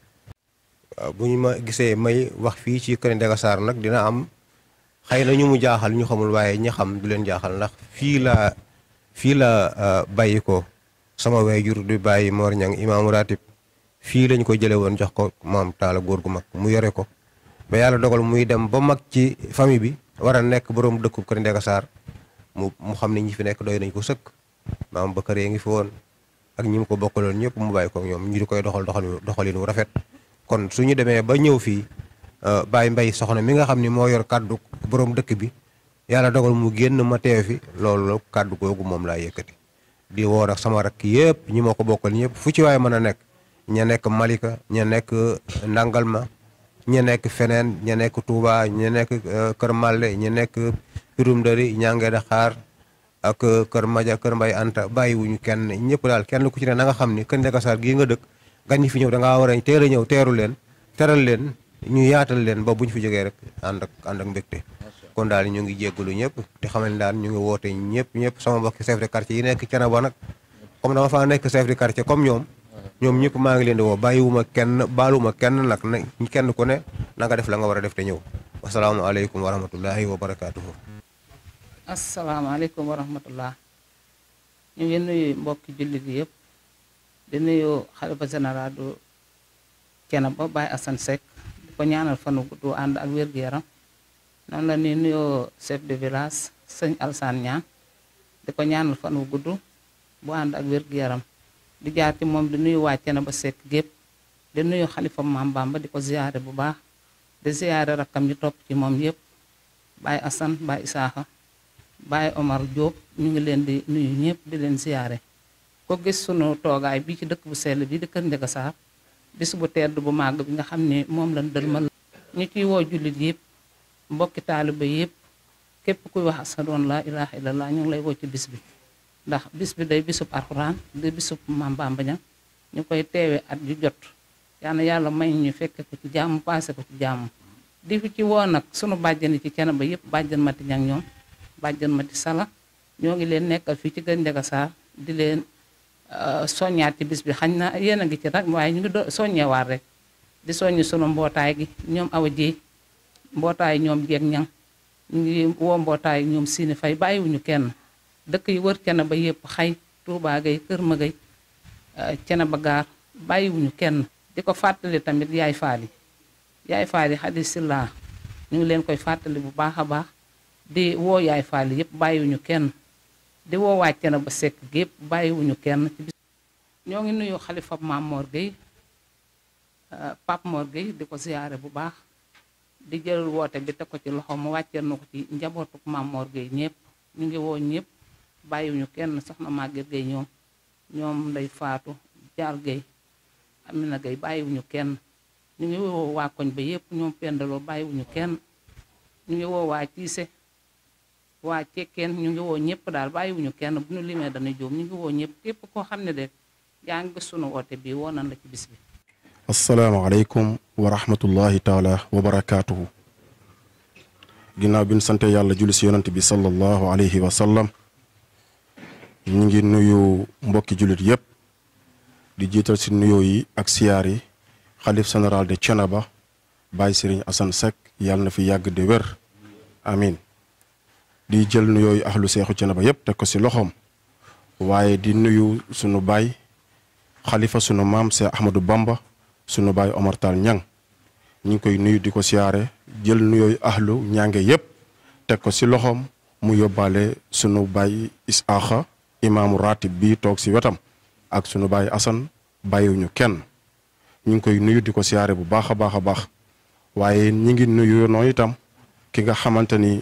waaw bu ñu ma gisee may wax fii ci Kër Ndiaga Sarr nag dina am xëy na ñu mu jaaxal ñu xamul waaye ñi xam du leen jaaxal ndax fii la bàyyi ko sama waajur di bàyyi Mor Niang imaamu ratib fii lañ ko jële woon jox ko maam Taala góor gu mag mu yore ko ba yàlla dogal muy dem ba mag ci famille bi war a nekk borom dëkku Kër Ndiaga Sarr mu xam ne ñi fi nekk doy nañ ko sëkk maam Bakar ngi fi woon ak ñi mu ko bokkaloon ñëpp mu bàyyi ko ñoom ñu di koy doxalin wu rafet kon suñu demee ba ñëw fii Baye Mbaye soxna mi nga xam ni moo yor kàddu borom dëkk bi yàlla dogal mu génn ma teew fi loolu kàddu googu moom laa yëkkati di woo nag sama rakk yëpp ñi moo ko bokkal ñëpp fu ci waaye mën a nekk ña nekk Malika ña nekk Ndangalma ña nekk feneen ña nekk Touba ña nekk Kër Malle ña nekk Pirum Ndëri ñange Daxaar ak Kër Maja Kër Mbay Anta bàyyiwuñu kenn ñëpp daal kenn ku ci ne na nga xam ni Kër Ndiaga Sarr gii nga dëkk gan ñi fi ñëw da ngaa war a teel a ñëw teeru leen teral leen ñu yaatal leen ba bu ñu fi jógee rek ànd ak mbégte kon daal ñu ngi jéggalu ñëpp te xamal ne daal ñu ngi woote ñëpp sama mbokki chef de quartier yi nekk Thiénaba nag comme dama faa nekk chef de quartier comme ñoom ñëpp maa ngi leen di woo bàyyiwuma kenn baaluma kenn nag kenn ku ne na nga def la nga war a def te ñëw wasalaamaaleykum wa rahmatullahi wa barakaatuhu. asalaamaaleykum wa rahmatullah ñu ngi nuyu mbokki jullit yëpp di nuyu xalifa général du Thiénaba Baye Assane Seck di ko ñaanal fanu gudd ànd ak wér-gu-yaram noonu la ñuy nuyoo chef de village sëñ Alsane Niang di ko ñaanal fanu gudd bu ànd ak wér-gu-yaram di jaar ci moom di nuyu waa Thiénaba Seck gépp di nuyu xalifa Maam Bamba di ko ziyaare bu baax di ziyaare rakkam yi topp ci moom yëpp Baye Assane Baye Isaaxa Baye Omar Diop ñu ngi leen di nuyu ñëpp di leen ziyaare ko gis sunu toogaay bi ci dëkk bu sell bi di Kër Ndiaga Sarr bis bu tedd bu màgg bi nga xam ne moom lañ dëlmal ñu ciy woo jullit yëpp mbokki taaliba yëpp képp kuy wax ashadu an laa ilaaha illallah ñu ngi lay woo ci bis bi ndax bis bi day bisub alxuraan di bisub Maam Bamba Ñaŋ ñu koy teewee at ju jot yal na yàlla may ñu fekke ko ci jàmm paase ko ci jàmm di fi ci woo nag sunu bàjjani ci Thiénaba yëpp bàjjan Mati Ñaŋ ñoom bàjjan Mati Sala ñoo ngi leen nekkal fii ci Kër Ndiaga Sarr di leen soññaat ci bis bi xañ na yéen a ngi ci rek waaye ñu ngi soññewaat rek di soññ sunu mbootaay gi ñoom Awa Jéey mbootaay ñoom Jeeg Ñaŋ ñu ngi woo mbootaay ñoom Sini Fay bàyyiwuñu kenn dëkk yi wër Thiénaba yëpp xay Touba Gay Kër Magay Thiénaba Gaar bàyyiwuñu kenn di ko fàttali tamit yaay faali xadis silla ñu ngi leen koy fàttali bu baax a baax di woo yaay faali yëpp bàyyiwuñu kenn di woo waa Thiénaba Seck gépp bàyyiwuñu kenn ci bis ñoo ngi nuyu xalifa Maam Mor Gueye Pape Mor Gueye di ko ziyaare bu baax di jël woote bi teg ko ci loxo mu wàcceel na ko ci njabootu Maam Mor Gueye ñëpp ñu ngi woo ñëpp bàyyiwuñu kenn soxna Maguette Gueye ñoom Ndey Faatu Jaar Gueye Amina Gaye bàyyiwuñu kenn ñu ngi woo waa koñ ba yëpp ñoom pendaloo bàyyiwuñu kenn ñu ngi woo waa Ciise waa Cekkeen ñu ngi woo ñëpp daal bàyyiwuñu kenn bu ñu limee dana jóom ñu ngi woo ñëpp képp koo xam ne de yaa ngi gis sunu woote bi woo nan la ci bis bi. asalaamaaleykum wa rahmatullahi taala wa barakaatuhu. ginnaaw bi ñu sante yàlla julli si yonante bi sallallahu alayhi wa sallam ñu ngi nuyu mbokki jullit yëpp di jiital si nuyoo yi ak siyaar yi xalif général de Thiénaba Baye Serigne Assane Seck yàlla na fi yàgg di wér amin di jël nuyoo yi ahlu seexu Thiénaba yëpp teg ko si loxoom waaye di nuyu sunu baay xalifa sunu maam Cheikh Ahmadou Bamba sunu baay Omar Tall Ñang ñu ngi koy nuyu di ko siyaare jël nuyooyu ahlu ñange yëpp teg ko si loxoom mu yóbbaale sunu baay Isaaxa imaamu ratib bi toog si wetam ak sunu baay Asan bàyyiwuñu kenn ñu ngi koy nuyu di ko siyaare bu baax a baax a baax waaye ñi ngi nuyu noonu itam ki nga xamante ni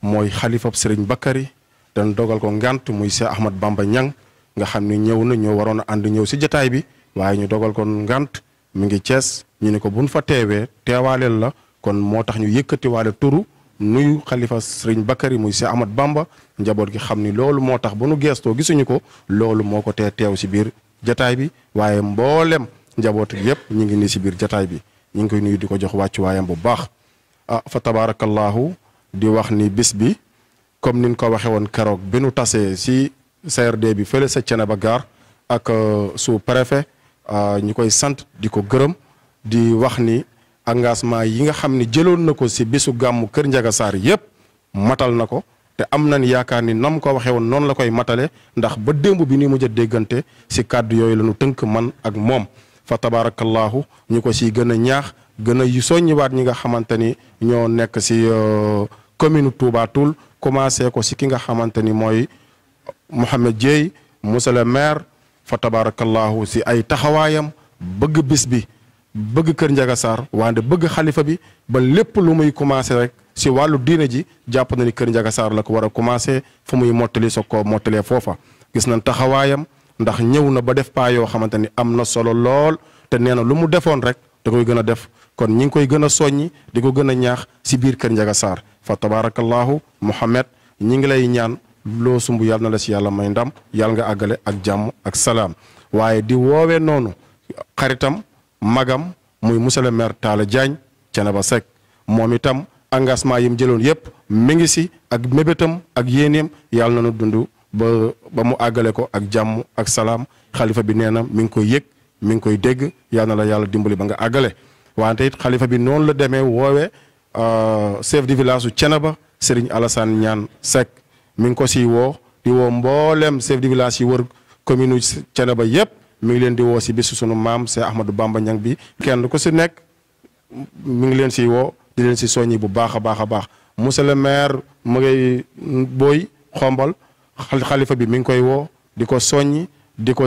mooy xalifab Sëriñ Bakary dañ dogal ko ngant muy Cheikh Ahmad Bamba Ñang nga xam ni ñëw na ñoo waroon a ànd ñëw si jataay bi waaye ñu dogal ko ngant mi ngi Cees ñu ne ko buñ fa teewee teewaaleel la kon moo tax ñu yëkkatiwaale turu nuyu xalifa Sëriñ Bakary muy Cheikh Ahmad Bamba njaboot gi xam ni loolu moo tax ba nu geestoo gisuñu ko loolu moo ko tee teew si biir jataay bi waaye mboolem njaboot gi yëpp ñu ngi nii si biir jataay bi ñu ngi koy nuyu di ko jox wàccuwaayam bu baax fa tabarakallahu di wax ni bis bi comme niñ ko waxee woon keroog bi nu tasee si CRD bi fële sa Thiénaba Gare ak sous préfet ñu koy sant di ko gërëm di wax ni engagement yi nga xam ni jëloon na ko si bisu gàmmu Kër Ndiaga Sarr yëpp matal na ko te am nañ yaakaar ni nam ko waxee woon noonu la koy matale ndax ba démb bi ni mujj a déggante si kàddu yooyu la ñu tënk man ak moom fa tabarakallahu ñu ko si gën a ñaax gën a soññiwaat ñi nga xamante ni ñoo nekk si commune Touba Toul commencé ko si ki nga xamante ni mooy Mouhamed Dieye monsieur le maire fa tabarakallahu si ay taxawaayam bëgg bis bi bëgg Kër Ndiaga Sarr wante bëgg xalifa bi ba lépp lu muy commencé rek si wàllu diine ji jàpp na ni Kër Ndiaga Sarr la ko war a commencé fu muy mottali soog koo mottalee foofa gis nañ taxawaayam ndax ñëw na ba def paa yoo xamante ni am na solo lool te nee na lu mu defoon rek da koy gën a def kon ñi ngi koy gën a soññi di ko gën a ñaax si biir Kër Ndiaga Sarr fa tabarakallahu Mouhamed ñi ngi lay ñaan loo sumb yàlla na la si yàlla may ndam yàlla nga àggale ak jàmm ak salaam waaye di woowee noonu xaritam magam muy monsieur le maire Talla Diagne Thiénaba Seck moom itam engagement yi mu jëloon yëpp mi ngi si ak mébétam ak yéeneem yàlla na nu dund ba mu àggale ko ak jàmm ak salaam xalifa bi nee na mi ngi koy yëg mi ngi koy dégg yàlla na la yàlla dimbali ba nga àggale wante it xalifa bi noonu la demee woowee chef de village su Thiénaba Serigne Alassane Niane Seck mi ngi ko si woo di woo mboolem chef de village yi wër commune Thiénaba yëpp mi ngi leen di woo si bisu sunu maam Cheikh Ahmadou Bamba Ñang bi kenn ku si nekk mi ngi leen si woo di leen si soññi bu baax a baax a baax monsieur le maire mu ngay booy xombal xalifa bi mi ngi koy woo di ko soññi di ko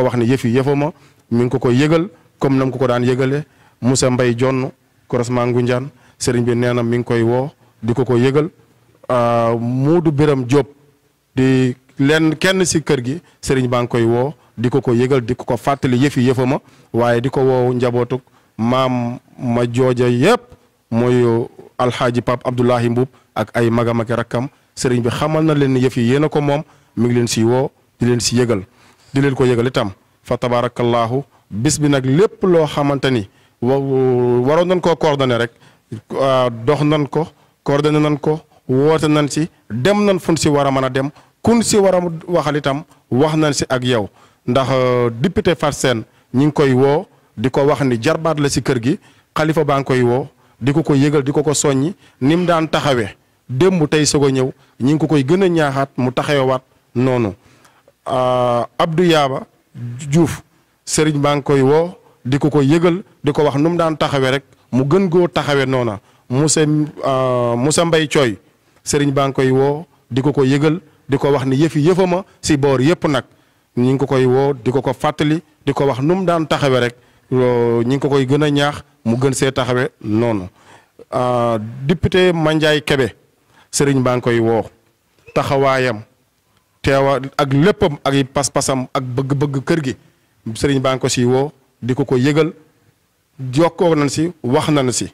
wax ni yëf yi yëfama mi ngi ko koy yëgal comme nam ko daan yëgale Moussa Mbaye Jonn croisement Ngunjaan sëriñ bi nee na mi ngi koy woo di ko yëgal Muudu Biram Diop di kenn si kër gi sëriñ baa ngi koy woo di ko yëgal di ko fàttali yëf yi yëfama waaye di ko woo njabootuk maam ma jooja yëpp mooy alxaaji Pape Abdoulahi Mbuub ak ay magam ak rakkam sëriñ bi xamal na leen ni yëf yi yéen a ko moom mi ngi leen si woo di leen si yëgal di leen ko yëgal itam fa tabarakallahu bis bi nag lépp loo xamante ni waroon nañ koo coordonné rek dox nañ ko coordonné nañ ko woote nañ si dem nañ fun si war a mën a dem kun si war a waxal itam wax nañ si ak yow ndax député Fat Sène ñi ngi koy woo di ko wax ni jarbaat la si kër gi xalifa baa ngi koy woo di ko yëgal di ko soññi ni mu daan taxawee démb tey soog a ñëw ñi ngi ko koy gën a ñaaxaat mu taxawewaat noonu Abdou Yaaba Diouf sëriñ baa ngi koy woo di ko yëgal di ko wax nu mu daan taxawee rek mu gën goo taxawee noona Moussa Mbaye Thioy sëriñ baa ngi koy woo di ko yëgal di ko wax ni yëfi yëfama si boor yëpp nag ñi ngi ko koy woo di ko fàttali di ko wax nu mu daan taxawee rek ñi ngi ko koy gën a ñaax mu gën see taxawe noonu député Mandiaye Kébé sëriñ baa ngi koy woo taxawaayam teewa ak léppam ak pas-pasam ak bëgg-bëgg kër gi sëriñ baa ngi ko si woo di ko yëgal jokkoo nañ si wax nañ si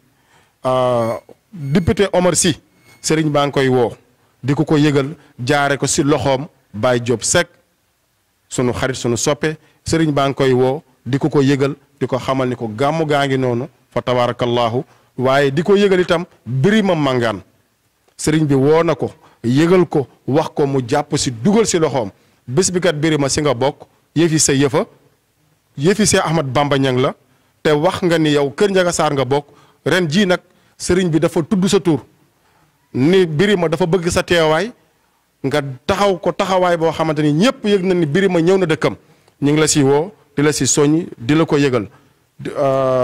député Omar Sy sëriñ baa ngi koy woo di ko yëgal jaare ko si loxoom Baye Diop Seck sunu xarit sunu soppe sëriñ baa ngi koy woo di ko yëgal di ko xamal ni ko gàmmu gaa ngi noonu fa tabarakallahu waaye di ko yëgal itam Birima Mangane sëriñ bi woo na ko yëgal ko wax ko mu jàpp si dugal si loxoom bés bi kat Birima si nga bokk yëfi sa yëfa yëfi see Ahmad Bamba Ñang la te wax nga ni yow Kër Njaga Saar nga bokk ren jii nag sëriñ bi dafa tudd sa tur ni Birima dafa bëgg sa teewaay nga taxaw ko taxawaay boo xamante ni ñëpp yëg na ni Birima ñëw na dëkkam ñu ngi la si woo di la si soññ di la ko yëgal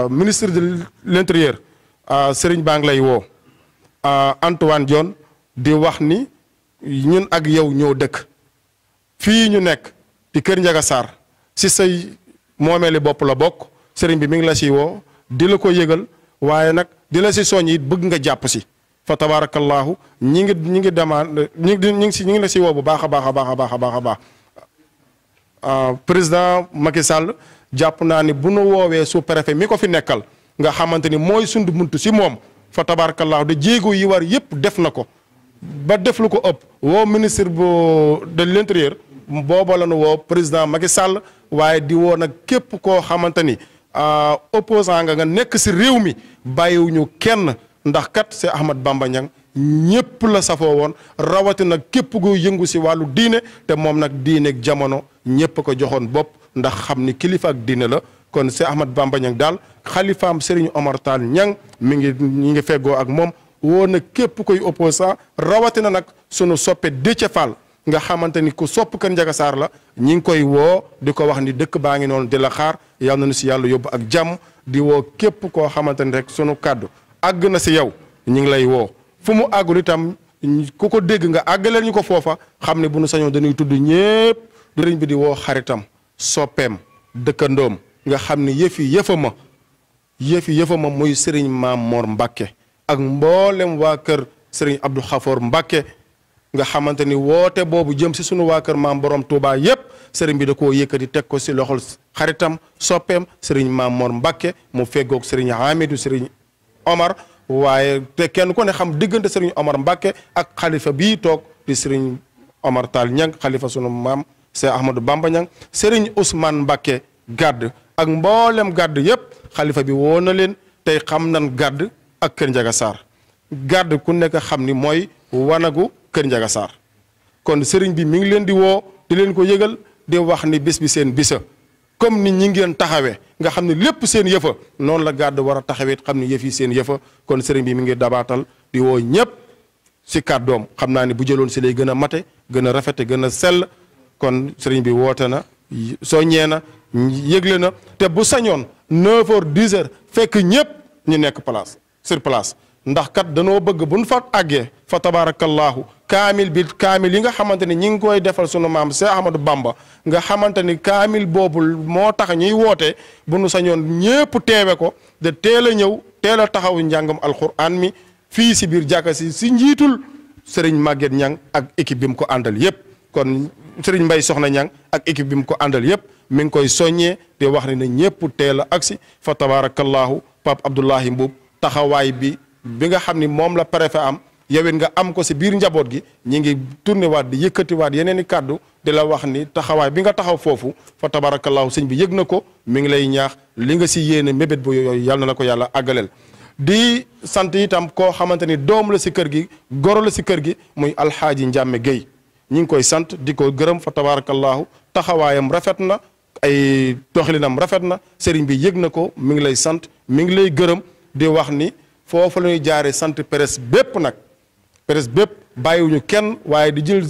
ministre de l'intérieur sëriñ baa ngi lay woo Antoine Diome di wax ni ñun ak yow ñoo dëkk fii ñu nekk di Kër Njaga Saar si say moomeeli bopp la bokk sëriñ bi mi ngi la si woo di la ko yëgal waaye nag di la si soññ it bëgg nga jàpp si fa tabarakallahu ñi ngi demande ñi ngi la si woo bu baax a baax a baax a baax a baax a baax président Macky Sall jàpp naa ni bu nu woowee sous préfet mi ko fi nekkal nga xamante ni mooy sund muntu si moom fa tabarakallahu de jéego yi war yëpp def na ko ba def lu ko ëpp woo ministre de l'intérieur booba la nu woo président Macky Sall waaye di woo nag képp koo xamante ni opposant nga nekk si réew mi bàyyiwuñu kenn ndax kat c'est Ahmad Bamba Ñang ñëpp la safoo woon rawatina képp gu yëngu si wàllu diine te moom nag diine ak jamono ñëpp ko joxoon bopp ndax xam ni kilifa ak diine la kon c'est Ahmad Bamba Ñang daal xalifaam Serigne Omar Tall Ñang ñi ngi feggoo ak moom woo na képp koy opposant rawatina nag sunu soppe Déthié Fall nga xamante ni ku sopp Kër Njaga Saar la ñi ngi koy woo di ko wax ni dëkk baa ngi noonu di la xaar yal na nu si yàlla yóbbu ak jàmm di woo képp koo xamante ni rek sunu kàddu àgg na si yow ñi ngi lay woo fu mu àggul itam ku ko dégg nga àggaleel ñu ko foofa xam ne bu nu sañoon dañuy tudd ñépp sëriñ bi di woo xaritam soppeem dëkkandoom nga xam ne yëfi yëfama muy sëriñ Maam Mor Mbàkke ak mboolem waa kër sëriñ Abdou Khafour Mbàkke nga xamante ni woote boobu jëm si sunu waa kër maam borom Touba yépp sëriñ bi da koo yëkkati teg ko si loxol xaritam soppeem sëriñ Maam Mor Mbàkke mu feggoog sëriñ Hamidou sëriñ Omar waaye te kenn ku ne xam diggante sëriñ Omar Mbàkke ak xalifa bii toog di sëriñ Omar Tall Ñang xalifa sunu maam c'est Ahmadou Bamba Ñang sëriñ Ousmane Mbàkke gàdd ak mboolem gàdd yépp xalifa bi woo na leen tey xam nan gàdd ak Kër Njaga Saar gàdd ku nekk xam ni mooy wanagu Kër Njaga Saar kon sëriñ bi mi ngi leen di woo di leen ko yëgal di wax ni bis bi seen bisa comme ni ñi ngeen taxawee nga xam ne lépp seen yëfa noonu la gàdd war a taxawee xam ne yëf yi seen yëfa kon sëriñ bi mi ngi dabaatal di woo ñëpp si kàddoom xam naa ni bu jëloon si lay gën a mate gën a rafete gën a sell kon sëriñ bi woote na soññee na yëgle na te bu sañoon 9h 10h fekk ñëpp ñu nekk place sur place ndax kat danoo bëgg buñ fa àggee fa tabarakallahu kaamil yi nga xamante ni ñi ngi koy defal sunu maam Cheikh Ahmadou Bamba nga xamante ni kaamil boobu moo tax ñuy woote bu nu sañoon ñépp teewe ko de teel a ñëw teel a taxaw njàngam alquran mi fii si biir jàkka si njiitul Serigne Maguette Niang ak équipe bi mu ko àndal yépp kon Serigne Mbaye Soxna Niang ak équipe bi mu ko àndal yépp mi ngi koy soññee di wax ni ne ñépp teel a agsi fa tabarakallahu Pape Abdoulahi Mbuub taxawaay bi nga xam ni moom la préfet am yowit nga am ko si biir njaboot gi ñi ngi tourné waat di yëkkati waat yeneen i kàddu di la wax ni taxawaay bi nga taxaw foofu fa tabarakallahu sëñ bi yëg na ko mi ngi lay ñaax li nga si yéene mébét bu yooyu yàlla na la ko yàlla àggaleel di sant itam koo xamante ni doom la si kër gi goro la si kër gi muy alxaaji Njàmme Guèye ñi ngi koy sant di ko gërëm fa tabarakallahu taxawaayam rafet na ay doxalinam rafet na sëriñ bi yëg na ko mi ngi lay sant mi ngi lay gërëm di wax ni foofu la ñuy jaaree sant presse bépp nag presse bépp bàyyiwuñu kenn waaye di jël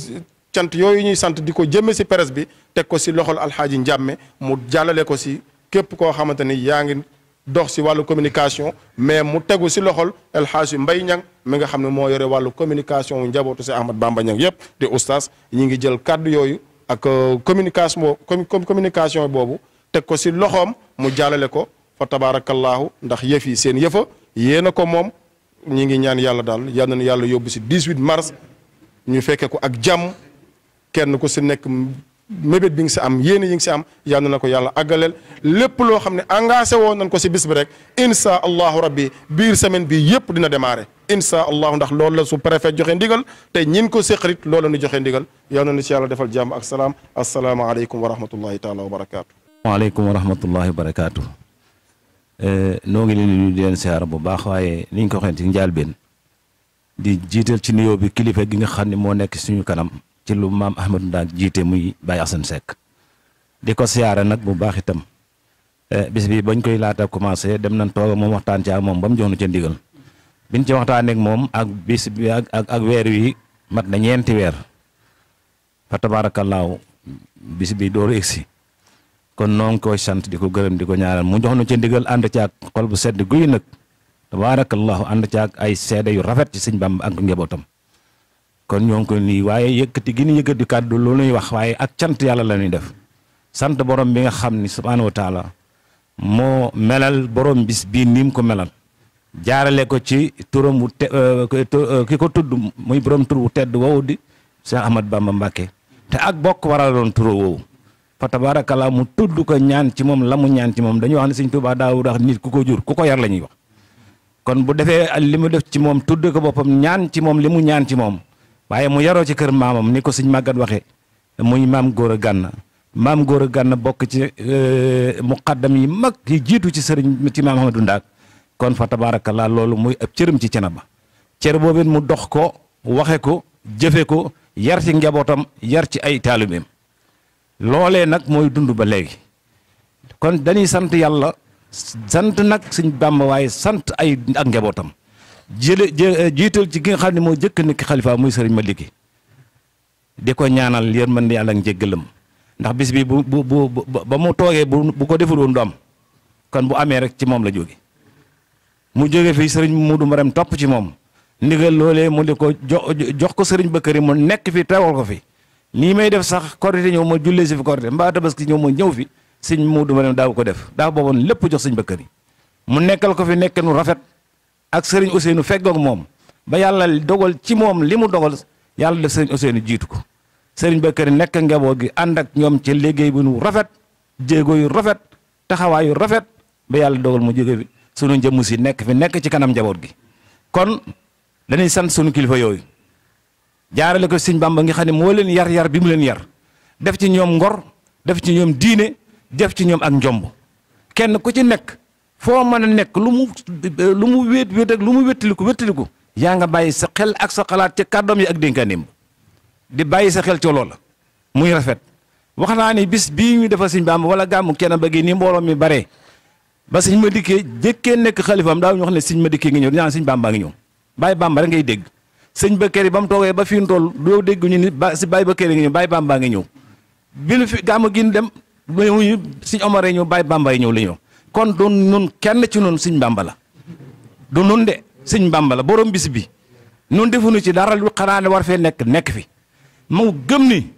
cant yooyu ñuy sant di ko jëmme si presse bi teg ko si loxol alxaaji Njàmme mu jàllale ko si képp koo xamante ni yaa ngi dox si wàllu communication mais mu tegu si loxol alxaaji Mbay Ñang mi nga xam ne moo yore wàllu communication wu njabootu si Ahmad Bamba Ñang yépp di oustaz ñi ngi jël kàddu yooyu ak communication boobu teg ko si loxoom mu jàllale ko fa tabarakallahu ndax yëf yi seen yëfa yéena ko moom ñi ngi ñaan yàlla daal yal na yàlla yóbbu si 18 mars ñu fekke ko ak jàmm kenn ku si nekk mébét bi nga si am yéene yi nga si am yal na ko yàlla àggaleel lépp loo xam ne engagé woon nañ ko si bis bi rek insha allahu rabbi biir semaine bi yëpp dina démarrer insha allahu ndax loolu la su préfet joxe ndigal te ñin ko séqarit loolu la ñu joxe ndigal yal na si yàlla defal jàmm ak salaam asalaamaaleykum wa rahmatullahi taala wa barakaatu. waaleykum wa rahmatullahi wa barakaatu. noo ngi leen di leen siyaar bu baax waaye ni ñu ko waxee ci njëlbéen di jiital ci nuyoo bi kilifa gi nga xam ne moo nekk suñu kanam ci lu maam Ahmadou Ndak jiite muy Baye Assane Seck di ko siyaare nag bu baax itam bis bi bañ koy laata commencé dem nañ toog moom waxtaan ci ak moom ba mu jox nu ca ndigal biñ ci waxtaanee ak moom ak bis bi ak weer wi mat na ñeenti weer fa tabaarakallaahu bis bi dooru egsi kon noo ngi koy sant di ko gërëm di ko ñaanal mu jox nu ca ndigal ànd ci ak xol bu sedd guy nag tabaarakallaahu ànd ci ak ay seede yu rafet ci sëñ Bamba ak njabootam kon ñoo ngi ko nii waaye yëkkati gi ñu yëkkati kàddu loolu ñuy wax waaye ak cant yàlla la ñuy def sant borom bi nga xam ni subhaanahu wa taala moo melal borom bis bii ni mu ko melal jaarale ko ci turam wu ki ko tudd muy borom tur wu tedd woowu di Cheikh Ahmad Bamba Mbacké te ak bokk waral doon turo woowu fa tabaarakallaa mu tudd ko ñaan ci moom la mu ñaan ci moom dañuy wax ne Sëñ Tuubaa daawu wax nit ku ko jur ku ko yar la ñuy wax kon bu defee li mu def ci moom tudd ko boppam ñaan ci moom li mu ñaan ci moom waaye mu yaroo ci kër maamam ni ko sëñ màggat waxee muy maam Góora Gànna maam Góora Gànna bokk ci muqaddam yi mag yi jiitu ci sëriñ ci maam Ahmadou Ndak kon fa tabaarakallaa loolu muy ab cëram ci Thiénaba cër boobu mu dox ko waxe ko jëfe ko yar ci njabootam yar ci ay taalibeem loolee nag mooy dund ba léegi kon dañuy sant yàlla sant nag sëñ Bàmba waaye sant ay ak njabootam jiital ci ki nga xam ne moo jëkk nekk xalifa muy sëriñ Maliki di ko ñaanal yërmande yàlla ak njéggalam ndax bis bi ba mu toogee bu ko deful woon du am kon bu amee rek ci moom la jóge mu jóge fii sëriñ Mudu Maram topp ci moom ndigal loolee mu di ko jox ko sëriñ Bakari mu nekk fi teewal ko fi nii may def sax korite ñëw ma jullee si fi korite mbaa tabaski ñëw ma ñëw fi sëñ Mudu Maram daaw ko def daa booboon lépp jox sëñ Bakari mu nekkal ko fi nekk nu rafet ak sëriñ Ousseynou feggoog moom ba yàlla dogal ci moom li mu dogal yàlla def sëriñ Ousseynou jiitu ko sëriñ Bakari nekk njaboot gi ànd ak ñoom ci liggéey bu nu rafet jéego yu rafet taxawaay yu rafet ba yàlla dogal mu jóge fi sunu njëmm si nekk fi nekk ci kanam njaboot gi kon dañuy sant sunu kilifa yooyu jaarale ko sëñ Bàmba nga xam ne moo leen yar bi mu leen yar def ci ñoom ngor def ci ñoom diine def ci ñoom ak njomb kenn ku ci nekk foo mën a nekk lu mu wéet ak lu mu wéttaliku yaa nga bàyyi sa xel ak sa xalaat ci kàddoom yi ak dénkaaneem di bàyyi sa xel ci loola muy rafet wax naa ni bis bii ñu defal sëñ Bàmba wala gàmmu kenn bëgg ni mbooloo mi bare ba sëñ ma dikkee jëkkee nekk xalifaam daaw ñu wax ne sëñ ma dikkee ngi ñëw dinaa sëñ Bàmba ngi ñëw bàyyi Bàmba rek ngay dégg sëñ Bakari ba mu toogee ba fi mu toll doo dégg ñu ni si bàyyi Bakari ngi ñëw bàyyi Bàmba ngi ñëw bi nu fi gàmmu gi dem ñu sëñ Omar ñëw bàyyi Bàmba yi ñëw la ñëw kon doon nun kenn ci noonu sëñ Bàmba la du nun de sëñ Bàmba la borom bis bi nun defuñu ci dara lu xanaa ne war fee nekk fi mu gëm ni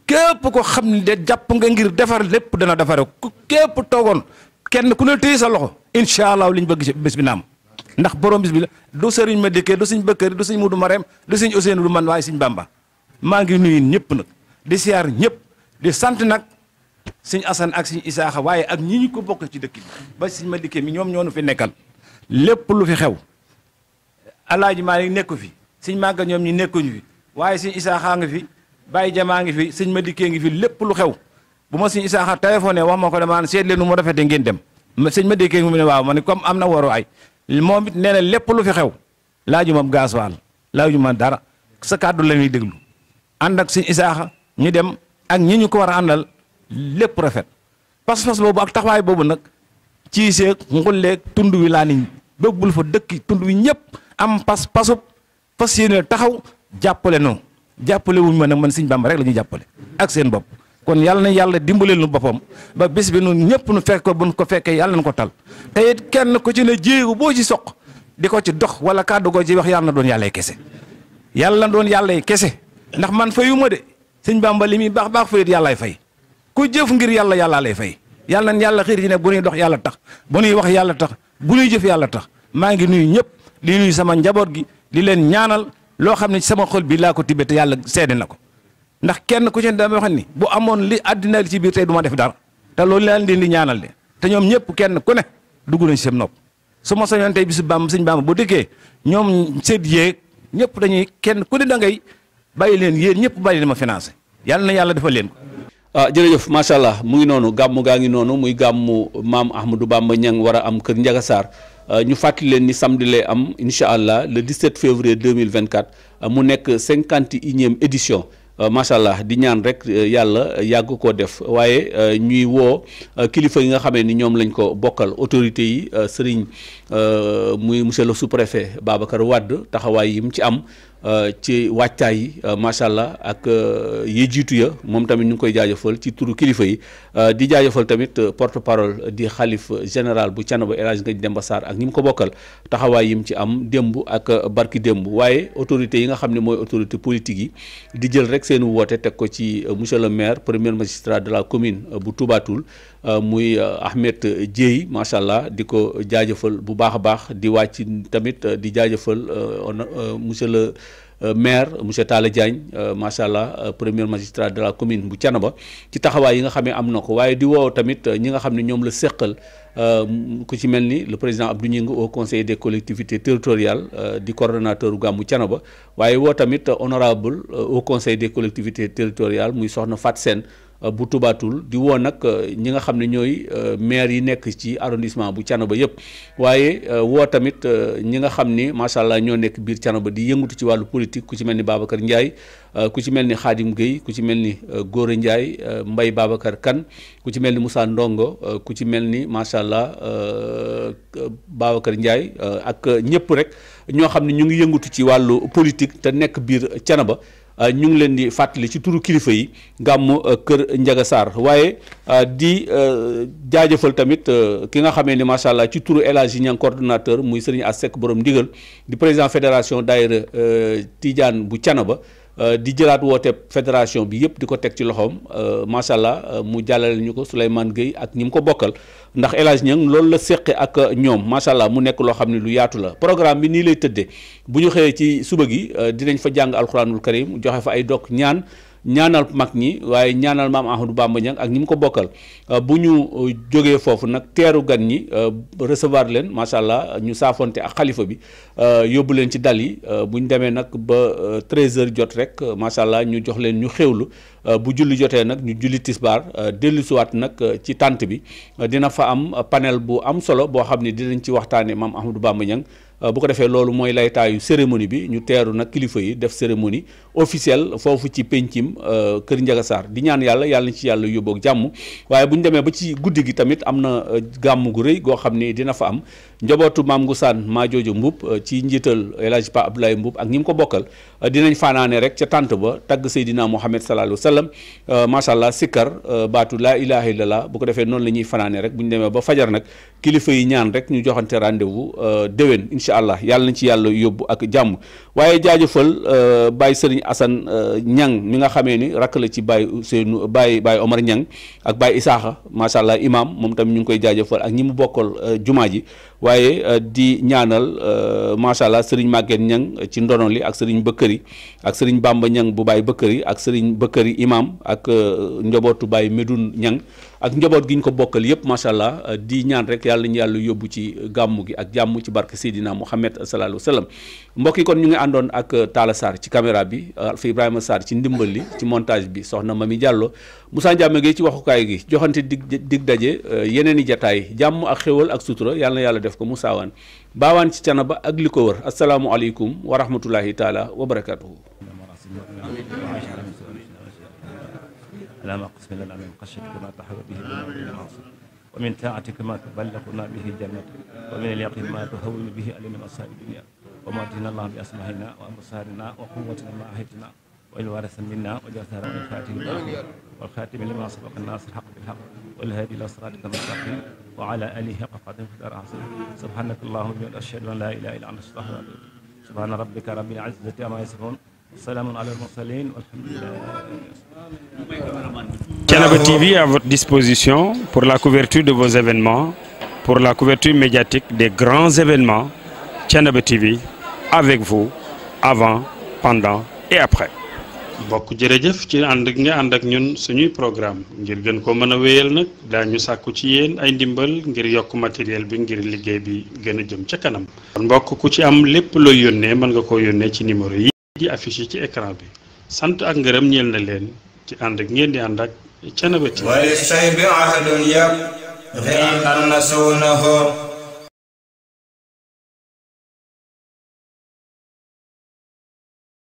képp ko xam ne de jàpp nga ngir defar lépp dana defare ku képp toogoon kenn ku ne téye sa loxo incha allah liñ bëgg ci bés bi naam ndax borom bis bi la du sëriñ ma dikkee du sëñ Bakari du sëñ Mudu Mareem du sëñ Ousseynou du man waaye sëñ Bàmba maa ngi nuyu ñëpp nag di siyaar ñëpp di sant nag sëñ Assane ak sëñ Isaaxa waaye ak ñi ñu ko bokk ci dëkk bi ba sëñ ma dikkee mi ñoom ñoo nu fi nekkal lépp lu fi xew alaaji Maalik nekku fi sëñ Màgga ñoom ñi nekkuñu fi waaye sëñ Isaaxa ngi fi Baye Jamaa ngi fi sëñ ma dikkee ngi fi lépp lu xew bu ma sëñ Isaaxa téléphoné wax ma ko dama seet leen nu mu rafetee ngeen dem sëñ ma dikkee mu ne waaw ma ne comme am na waru ay moom it nee na lépp lu fi xew laaju ma gasoil laaju ma dara sa kàddu la ñuy déglu ànd ak sëñ Isaaxa ñu dem ak ñi ñu ko war a àndal lépp rafet pas-pas boobu ak taxawaay boobu nag ci seeg ngulleeg tund wi laa niñ bëggul fa dëkki tund wi ñëpp am pasub fas yéene taxaw jàppale noonu jàppale wuñ ma nag man sëñ Bàmba rek la ñuy jàppale ak seen bopp kon yàlla na yàlla dimbaleel nu boppam ba bis bi nun ñëpp nu fekk ko buñ ko fekkee yàlla na ko tal te it kenn ku ci ne jéegu boo ci soq di ko ci dox wala kàddu goo ci wax yàlla na doon yàllay kese yàlla na doon yàllay kese ndax man fayu ma de sëñ Bàmba li muy baax fayit yàllaay fay ku jëf ngir yàlla yàllaa lay fay yàlla na yàlla xiir ci ne bu ñuy dox yàlla tax bu ñuy wax yàlla tax bu ñuy jëf yàlla tax maa ngi nuyu ñëpp di nuyu sama njaboot gi di leen ñaanal loo xam ne sama xol bi laa ko tibbee te yàlla seede na ko ndax kenn ku ci dama wax ni bu amoon li àddina li ci biir tey du ma def dara te loolu leen di ñaanal de te ñoom ñëpp kenn ku ne dugg nañ ci seen nopp su ma sañoon tey bisu Bàmba sëñ Bàmba bu dikkee ñoom seet yeeg ñëpp dañuy kenn ku ne da ngay bàyyi leen yéen ñëpp bàyyi leen ma financé yàlla na yàlla defal leen ko. jërëjëf macha allah mu ngi noonu gàmmu gaa ngi noonu muy gàmmu maam Ahmadou Bamba Niang war a am kër Ndiaga Sarr ñu fàttali leen ni samedi lay am incha allah le 17 février 2024 mu nekk 51e édition. macha allah di ñaan rek yàlla yàgg koo def waaye ñuy woo kilifa yi nga xamee ni ñoom lañ ko bokkal autorités yi sëriñ muy monsieur le sous-préfet Babacar Wade taxawaay yi mu ci am ci waajtaay yi macha allah ak yi jiitu ya moom tamit ñu ngi koy jaajëfal ci turu kilifa yi di jaajëfal tamit porte parole di xalif général bu Thiénaba El Hadj Ngagne Demba Sarr ak ñi mu ko bokkal taxawaay yi mu ci am démb ak barki démb waaye autorités yi nga xam ne mooy autorité politique yi di jël rek seenu woote teg ko ci monsieur le maire premier magistrat de la commune bu Touba Toul muy Ahmed Dieye macha allah di ko jaajëfal bu baax a baax di wàcc tamit di jaajëfal monsieur le maire monsieur Talla Diagne macha allah premier magistrat de la commune bu Thiénaba ci taxawaay yi nga xam ne am na ko waaye di woo tamit ñi nga xam ne ñoom la seqal ku ci mel ni le président Abdou Gningue au conseil des collectivités territoriales di coordonnateur gàmmu Thiénaba waaye woo tamit honorable au conseil des collectivités territoriales muy soxna Fat Sène bu Touba Toul di woo nag ñi nga xam ne ñooy maire yi nekk ci arrondissement bu Thiénaba yëpp waaye woo tamit ñi nga xam ni macha allah ñoo nekk biir Thiénaba di yëngatu ci wàllu politique ku ci mel ni Babacar Ndiaye ku ci mel ni Khadim Gueye ku ci mel ni Gora Ndiaye Mbaye Babacar Kane ku ci mel ni Moussa Ndongo ku ci mel ni macha allah Babacar Ndiaye ak ñëpp rek ñoo xam ne ñu ngi yëngatu ci wàllu politique te nekk biir Thiénaba ñu ngi leen di fàttali ci turu kilifa yi gàmmu kër Ndiaga Sarr waaye di jaajëfal tamit ki nga xamee ni macha allah ci turu El Hadji Niang coordonnateur muy Serigne Assek borom ndigal di président fédération daayira Tidiane bu Thiénaba di jëlaat woote fédération bi yëpp di ko teg ci loxoom macha allah mu jàllale ñu ko Souleymane Gueye ak ñi mu ko bokkal ndax El Hadji Niang loolu la seqe ak ñoom macha allah mu nekk loo xam ne lu yaatu la programme bi nii lay tëddee bu ñu xëyee ci suba gi dinañ fa jàng alxuraanul karim joxe fa ay dog ñaanal mag ñi waaye ñaanal maam Ahmadou Bamba Niang ak ñi mu ko bokkal bu ñu jógee foofu nag teeru gan ñi recevoir leen macha allah ñu saafonte ak xalifa bi yóbbu leen ci dal yi bu ñu demee nag ba 13h jot rek macha allah ñu jox leen ñu xéwlu bu julli jotee nag ñu julli tisbaar dellusiwaat nag ci tànt bi dina fa am panel bu am solo boo xam ne dinañ ci waxtaane maam Ahmadou Bamba Niang bu ko defee loolu mooy laytaayu cérémonie bi ñu teeru nag kilifa yi def cérémonie officielle foofu ci pencim kër Ndiaga Sarr di ñaan yàlla na ci yàlla yóbboog jàmm waaye bu ñu demee ba ci guddi gi tamit am na gàmm gu rëy goo xam ni dina fa am njabootu maam Ngusaan Maajoojo Mbub ci njiital El Hadj Pa Abdoulaye Mbub ak ñi mu ko bokkal dinañ fanaane rek ca tànt ba tagg Seydina Muhammad sallallahu alayhi wa sallam macha allah sikkar baatu laa ilaha illallah bu ko defee noonu la ñuy fanaane rek bu ñu demee ba fajar nag kilifa yi ñaan rek ñu joxante rendez-vous déwén incha allah yàlla nañ ci yàlla yóbbu ak jàmm waaye jaajëfal Baye Serigne Assane Niang mi nga xamee ni rakk la ci Baye Ousseynou Baye Omar Niang ak Baye Isaaxa macha allah imam moom tamit ñu ngi koy jaajëfal ak ñi mu bokkal jumaa ji waaye di ñaanal macha allah Serigne Maguette Niang ci ndono li ak Serigne Bëkkëri ak Serigne Bamba Niang bu Baye Bëkkëri ak Serigne Bëkkëri imam ak njabootu Baye Medoune Niang ak njaboot gi ñu ko bokkal yëpp macha allah di ñaan rek yàlla ñu yàlla yóbbu ci gàmmu gi ak jàmm ci barke Seydina Muhammad sallallahu alayhi wa sallam mbokk yi kon ñu ngi àndoon ak Talla Sarr ci caméra bi Alpha Ibrahima Sarr ci ndimbal li ci montage bi soxna Mami Diallo Moussa Ndiame Gueye ci waxukaay gi joxante dig daje yeneen i jataay jàmm ak xéwal ak sutura yàlla na yàlla def ko Moussa Wane baawaan ci Thiénaba ak li ko wër asalaamualeykum wa rahmatullahi taala wa barakatuhu اللهم اقسم لنا من خشيتك ما تحول به بيننا وبين معصيتك ومن طاعتك ما تبلغنا به جنتك ومن اليقين ما تهون به علينا مصائب الدنيا وماتنا الله باسمائنا وابصارنا وقوتنا ما احيتنا والوارث منا وجعلنا من الفاتح والخاتم لما سبق الناس الحق بالحق والهادي الى صراطك المستقيم وعلى اله حق قدره ومقداره سبحانك اللهم وبحمدك اشهد ان لا اله الا انت استغفرك سبحان ربك رب العزه عما يصفون Salam ala al-mursalin Thiénaba TV à votre disposition pour la couverture de vos événements, pour la couverture médiatique des grands événements. Thiénaba TV avec vous avant, pendant et après. bokk jërëjëf ci ànd gi nga ànd ak ñun suñuy programme ngir gën ko mën a wéyal nag daañu sàkku ci yéen ay ndimbal ngir yokk matériel bi ngir liggéey bi gën a jëm ca kanam. kon mbokk ku ci am lépp looy yónnee mën nga koo yónnee ci numéro yi di affiché ci écran bi sant ak ngërëm ñeel na leen ci ànd ak ngeen di ànd ak Thiénaba TV. wali say bi ahdun yab ri an nasuunahu